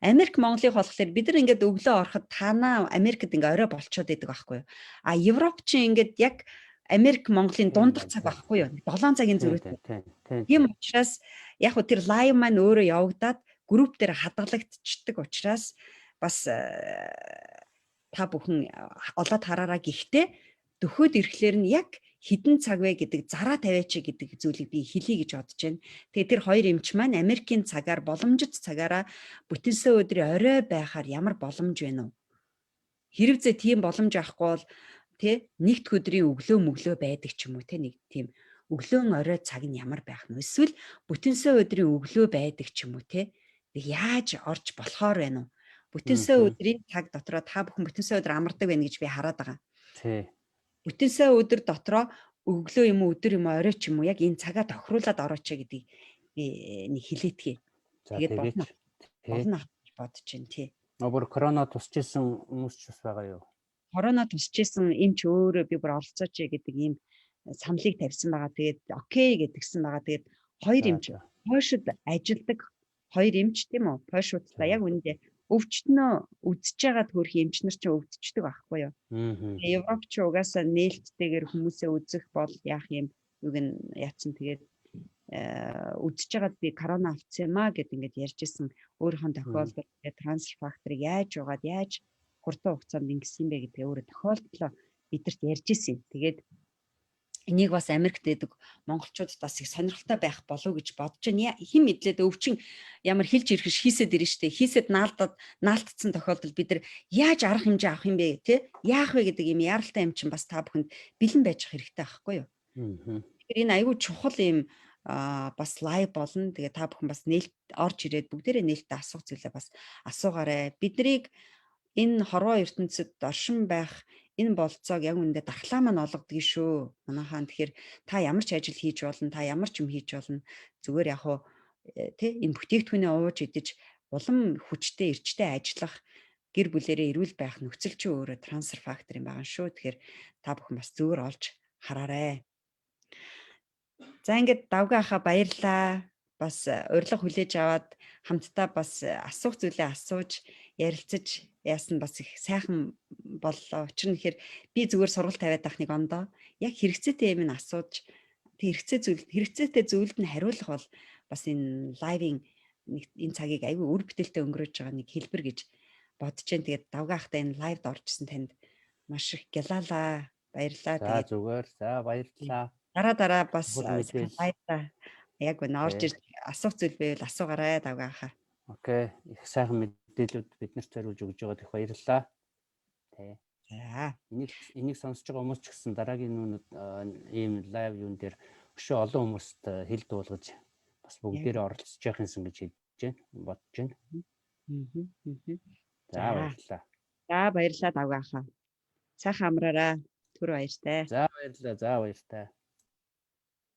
Америк Монголыг болохоор бид нар ингээд өглөө ороход танаа Америкт ингээ орой болчоод идэг байхгүй юу? А Европ чинь ингээд яг Америк Монголын дундах цаг байхгүй юу? 7 цагийн зөрүүтэй. Тийм учраас яг хөө тэр live маань өөрөө явагдаад групп дээр хадгалагдчихдаг учраас бас та бүхэн олоод хараараа. Гэхдээ дөхөөд ирэхлээр нь яг хэдэн цаг вэ гэдэг зараа тавиач гэдэг зүйлийг би хэлье гэж бодож байна. Тэгээ тэр хоёр эмч маань Америкийн цагаар боломжит цагаараа бүтэнсээ өдрийн орой байхаар ямар боломж байна уу? Хэрвээ тийм боломж авахгүй бол тэ нэгд өдрийн өглөө мөглөө байдаг ч юм уу, тэ нэг тийм өглөөн орой цаг нь ямар байх нь вэ? Эсвэл бүтэнсээ өдрийн өглөө байдаг ч юм уу, тэ нэг яаж орж болохоор байна уу? Бүтэнсээ өдрийн цаг дотроо та бүхэн бүтэнсээ өдөр амардаг байна гэж би хараад байгаа. Тий. Бүтэнсээ өдөр дотроо өглөө юм уу, өдөр юм уу, орой ч юм уу, яг энэ цагаа тохируулаад орооч гэдгийг би нэг хэлээтгэе. Тэгээд болно. Болно гэж бодож байна, тий. Бүр корона тусч исэн хүмүүс ч бас байгаа юу? Корона тусч исэн эмч өөрөө би бүр оролцооч гэдэг ийм саналыг тавьсан байгаа. Тэгээд okay гэдгсэн байгаа. Тэгээд хоёр эмч, Польшид ажилдаг хоёр эмч, тийм үү? Польшуудтай яг үүндээ өвчтнөө үдсэж байгаа төрхийн эмч нар чинь өвдчихдөг байхгүй юу? Европ ч угаасаа нээлттэйгээр хүмүүсээ үзэх бол яах юм юг нь яатсан. Тэгээд үдсэж байгаад би корона авцсан юм а гэд ингээд ярьж исэн өөрийнхөө тохиолдол, тэгээд трансфер факторыг яаж угаад, яаж хурдан хугацаанд ингэсэн бэ гэдгээ өөрөө тохиолдлоо бидэрт ярьж исэн. Тэгээд энийг бас Америкт байдаг монголчуудад бас их сонирхолтой байх болов гэж бодож байна. Хэн мэдлээд өвчин ямар хилж ирэх хийсэд ирнэ штэ. Хийсэд наалдаад наалтцсан тохиолдолд бид нар яаж арга хэмжээ авах юм бэ, те? Яах вэ гэдэг юм яаралтай юм чинь бас та бүхэнд бэлэн байж хэрэгтэй байхгүй юу? Тэгэхээр энэ айгүй чухал юм бас live болно. Тэгээ та бүхэн бас нээлт орж ирээд бүгдээрээ нээлттэй асуух зүйлээ бас асуугаарай. Биднийг энэ хорвоо ертөнцид оршин байх энэ болцоог яг үүндээ дархлаа маань олгодог шүү. Манайхаан тэгэхээр та ямар ч ажил хийж болно, та ямар ч юм хийж болно. Зүгээр яг уу тэ энэ бүтээгдэхүүнээ ууж идэж улам хүчтэй, эрчтэй ажиллах, гэр бүлэрээ эрүүл байх нөхцөл чинь өөрөө трансфер фактор юм байгаа шүү. Тэгэхээр та бүхэн бас зүгээр олж хараарай. За, ингээд давгаа баярлаа. Бас урилга хүлээж аваад хамтдаа бас асуух зүйлээ асууж ярилцаж яасан бас их сайхан боллоо. Учир нь тэгэхээр би зүгээр сургалт тавиад байх нэг ондоо яг хэрэгцээтэй юм нь асууж, тэг хэрэгцээ зүйл хэрэгцээтэй зүйлд нь хариулах бол бас энэ live ын нэг энэ цагийг айгүй үр бүтээлтэй өнгөрөөж байгаа нэг хэлбэр гэж бодож जैन. Тэгээд давгаахтай энэ live д оржсэн танд маш их гялалаа. Баярлалаа. За, зүгээр. За, баярлалаа. Дараа дараа бас live да яг үнэ орж ирж асуух зүйл байвал асуугаарай, давгаахаа. Okay. Их сайхан мэдээлүүд биднэрт зориулж өгж байгаад их баярлалаа. Тэ. За. Энийг сонсож байгаа хүмүүс ч гэсэн дараагийн нүунд ийм live юун дээр өшөө олон хүмүүст хэл дуулгаж бас бүгдээрээ оролцож явах юмсан гэж хэлж байна. Бодож байна. За, баярлалаа. За, баярлалаа, давгаахаа. Сайхан амраарай. Түр баяртай. За, баярлалаа. За, баяртай.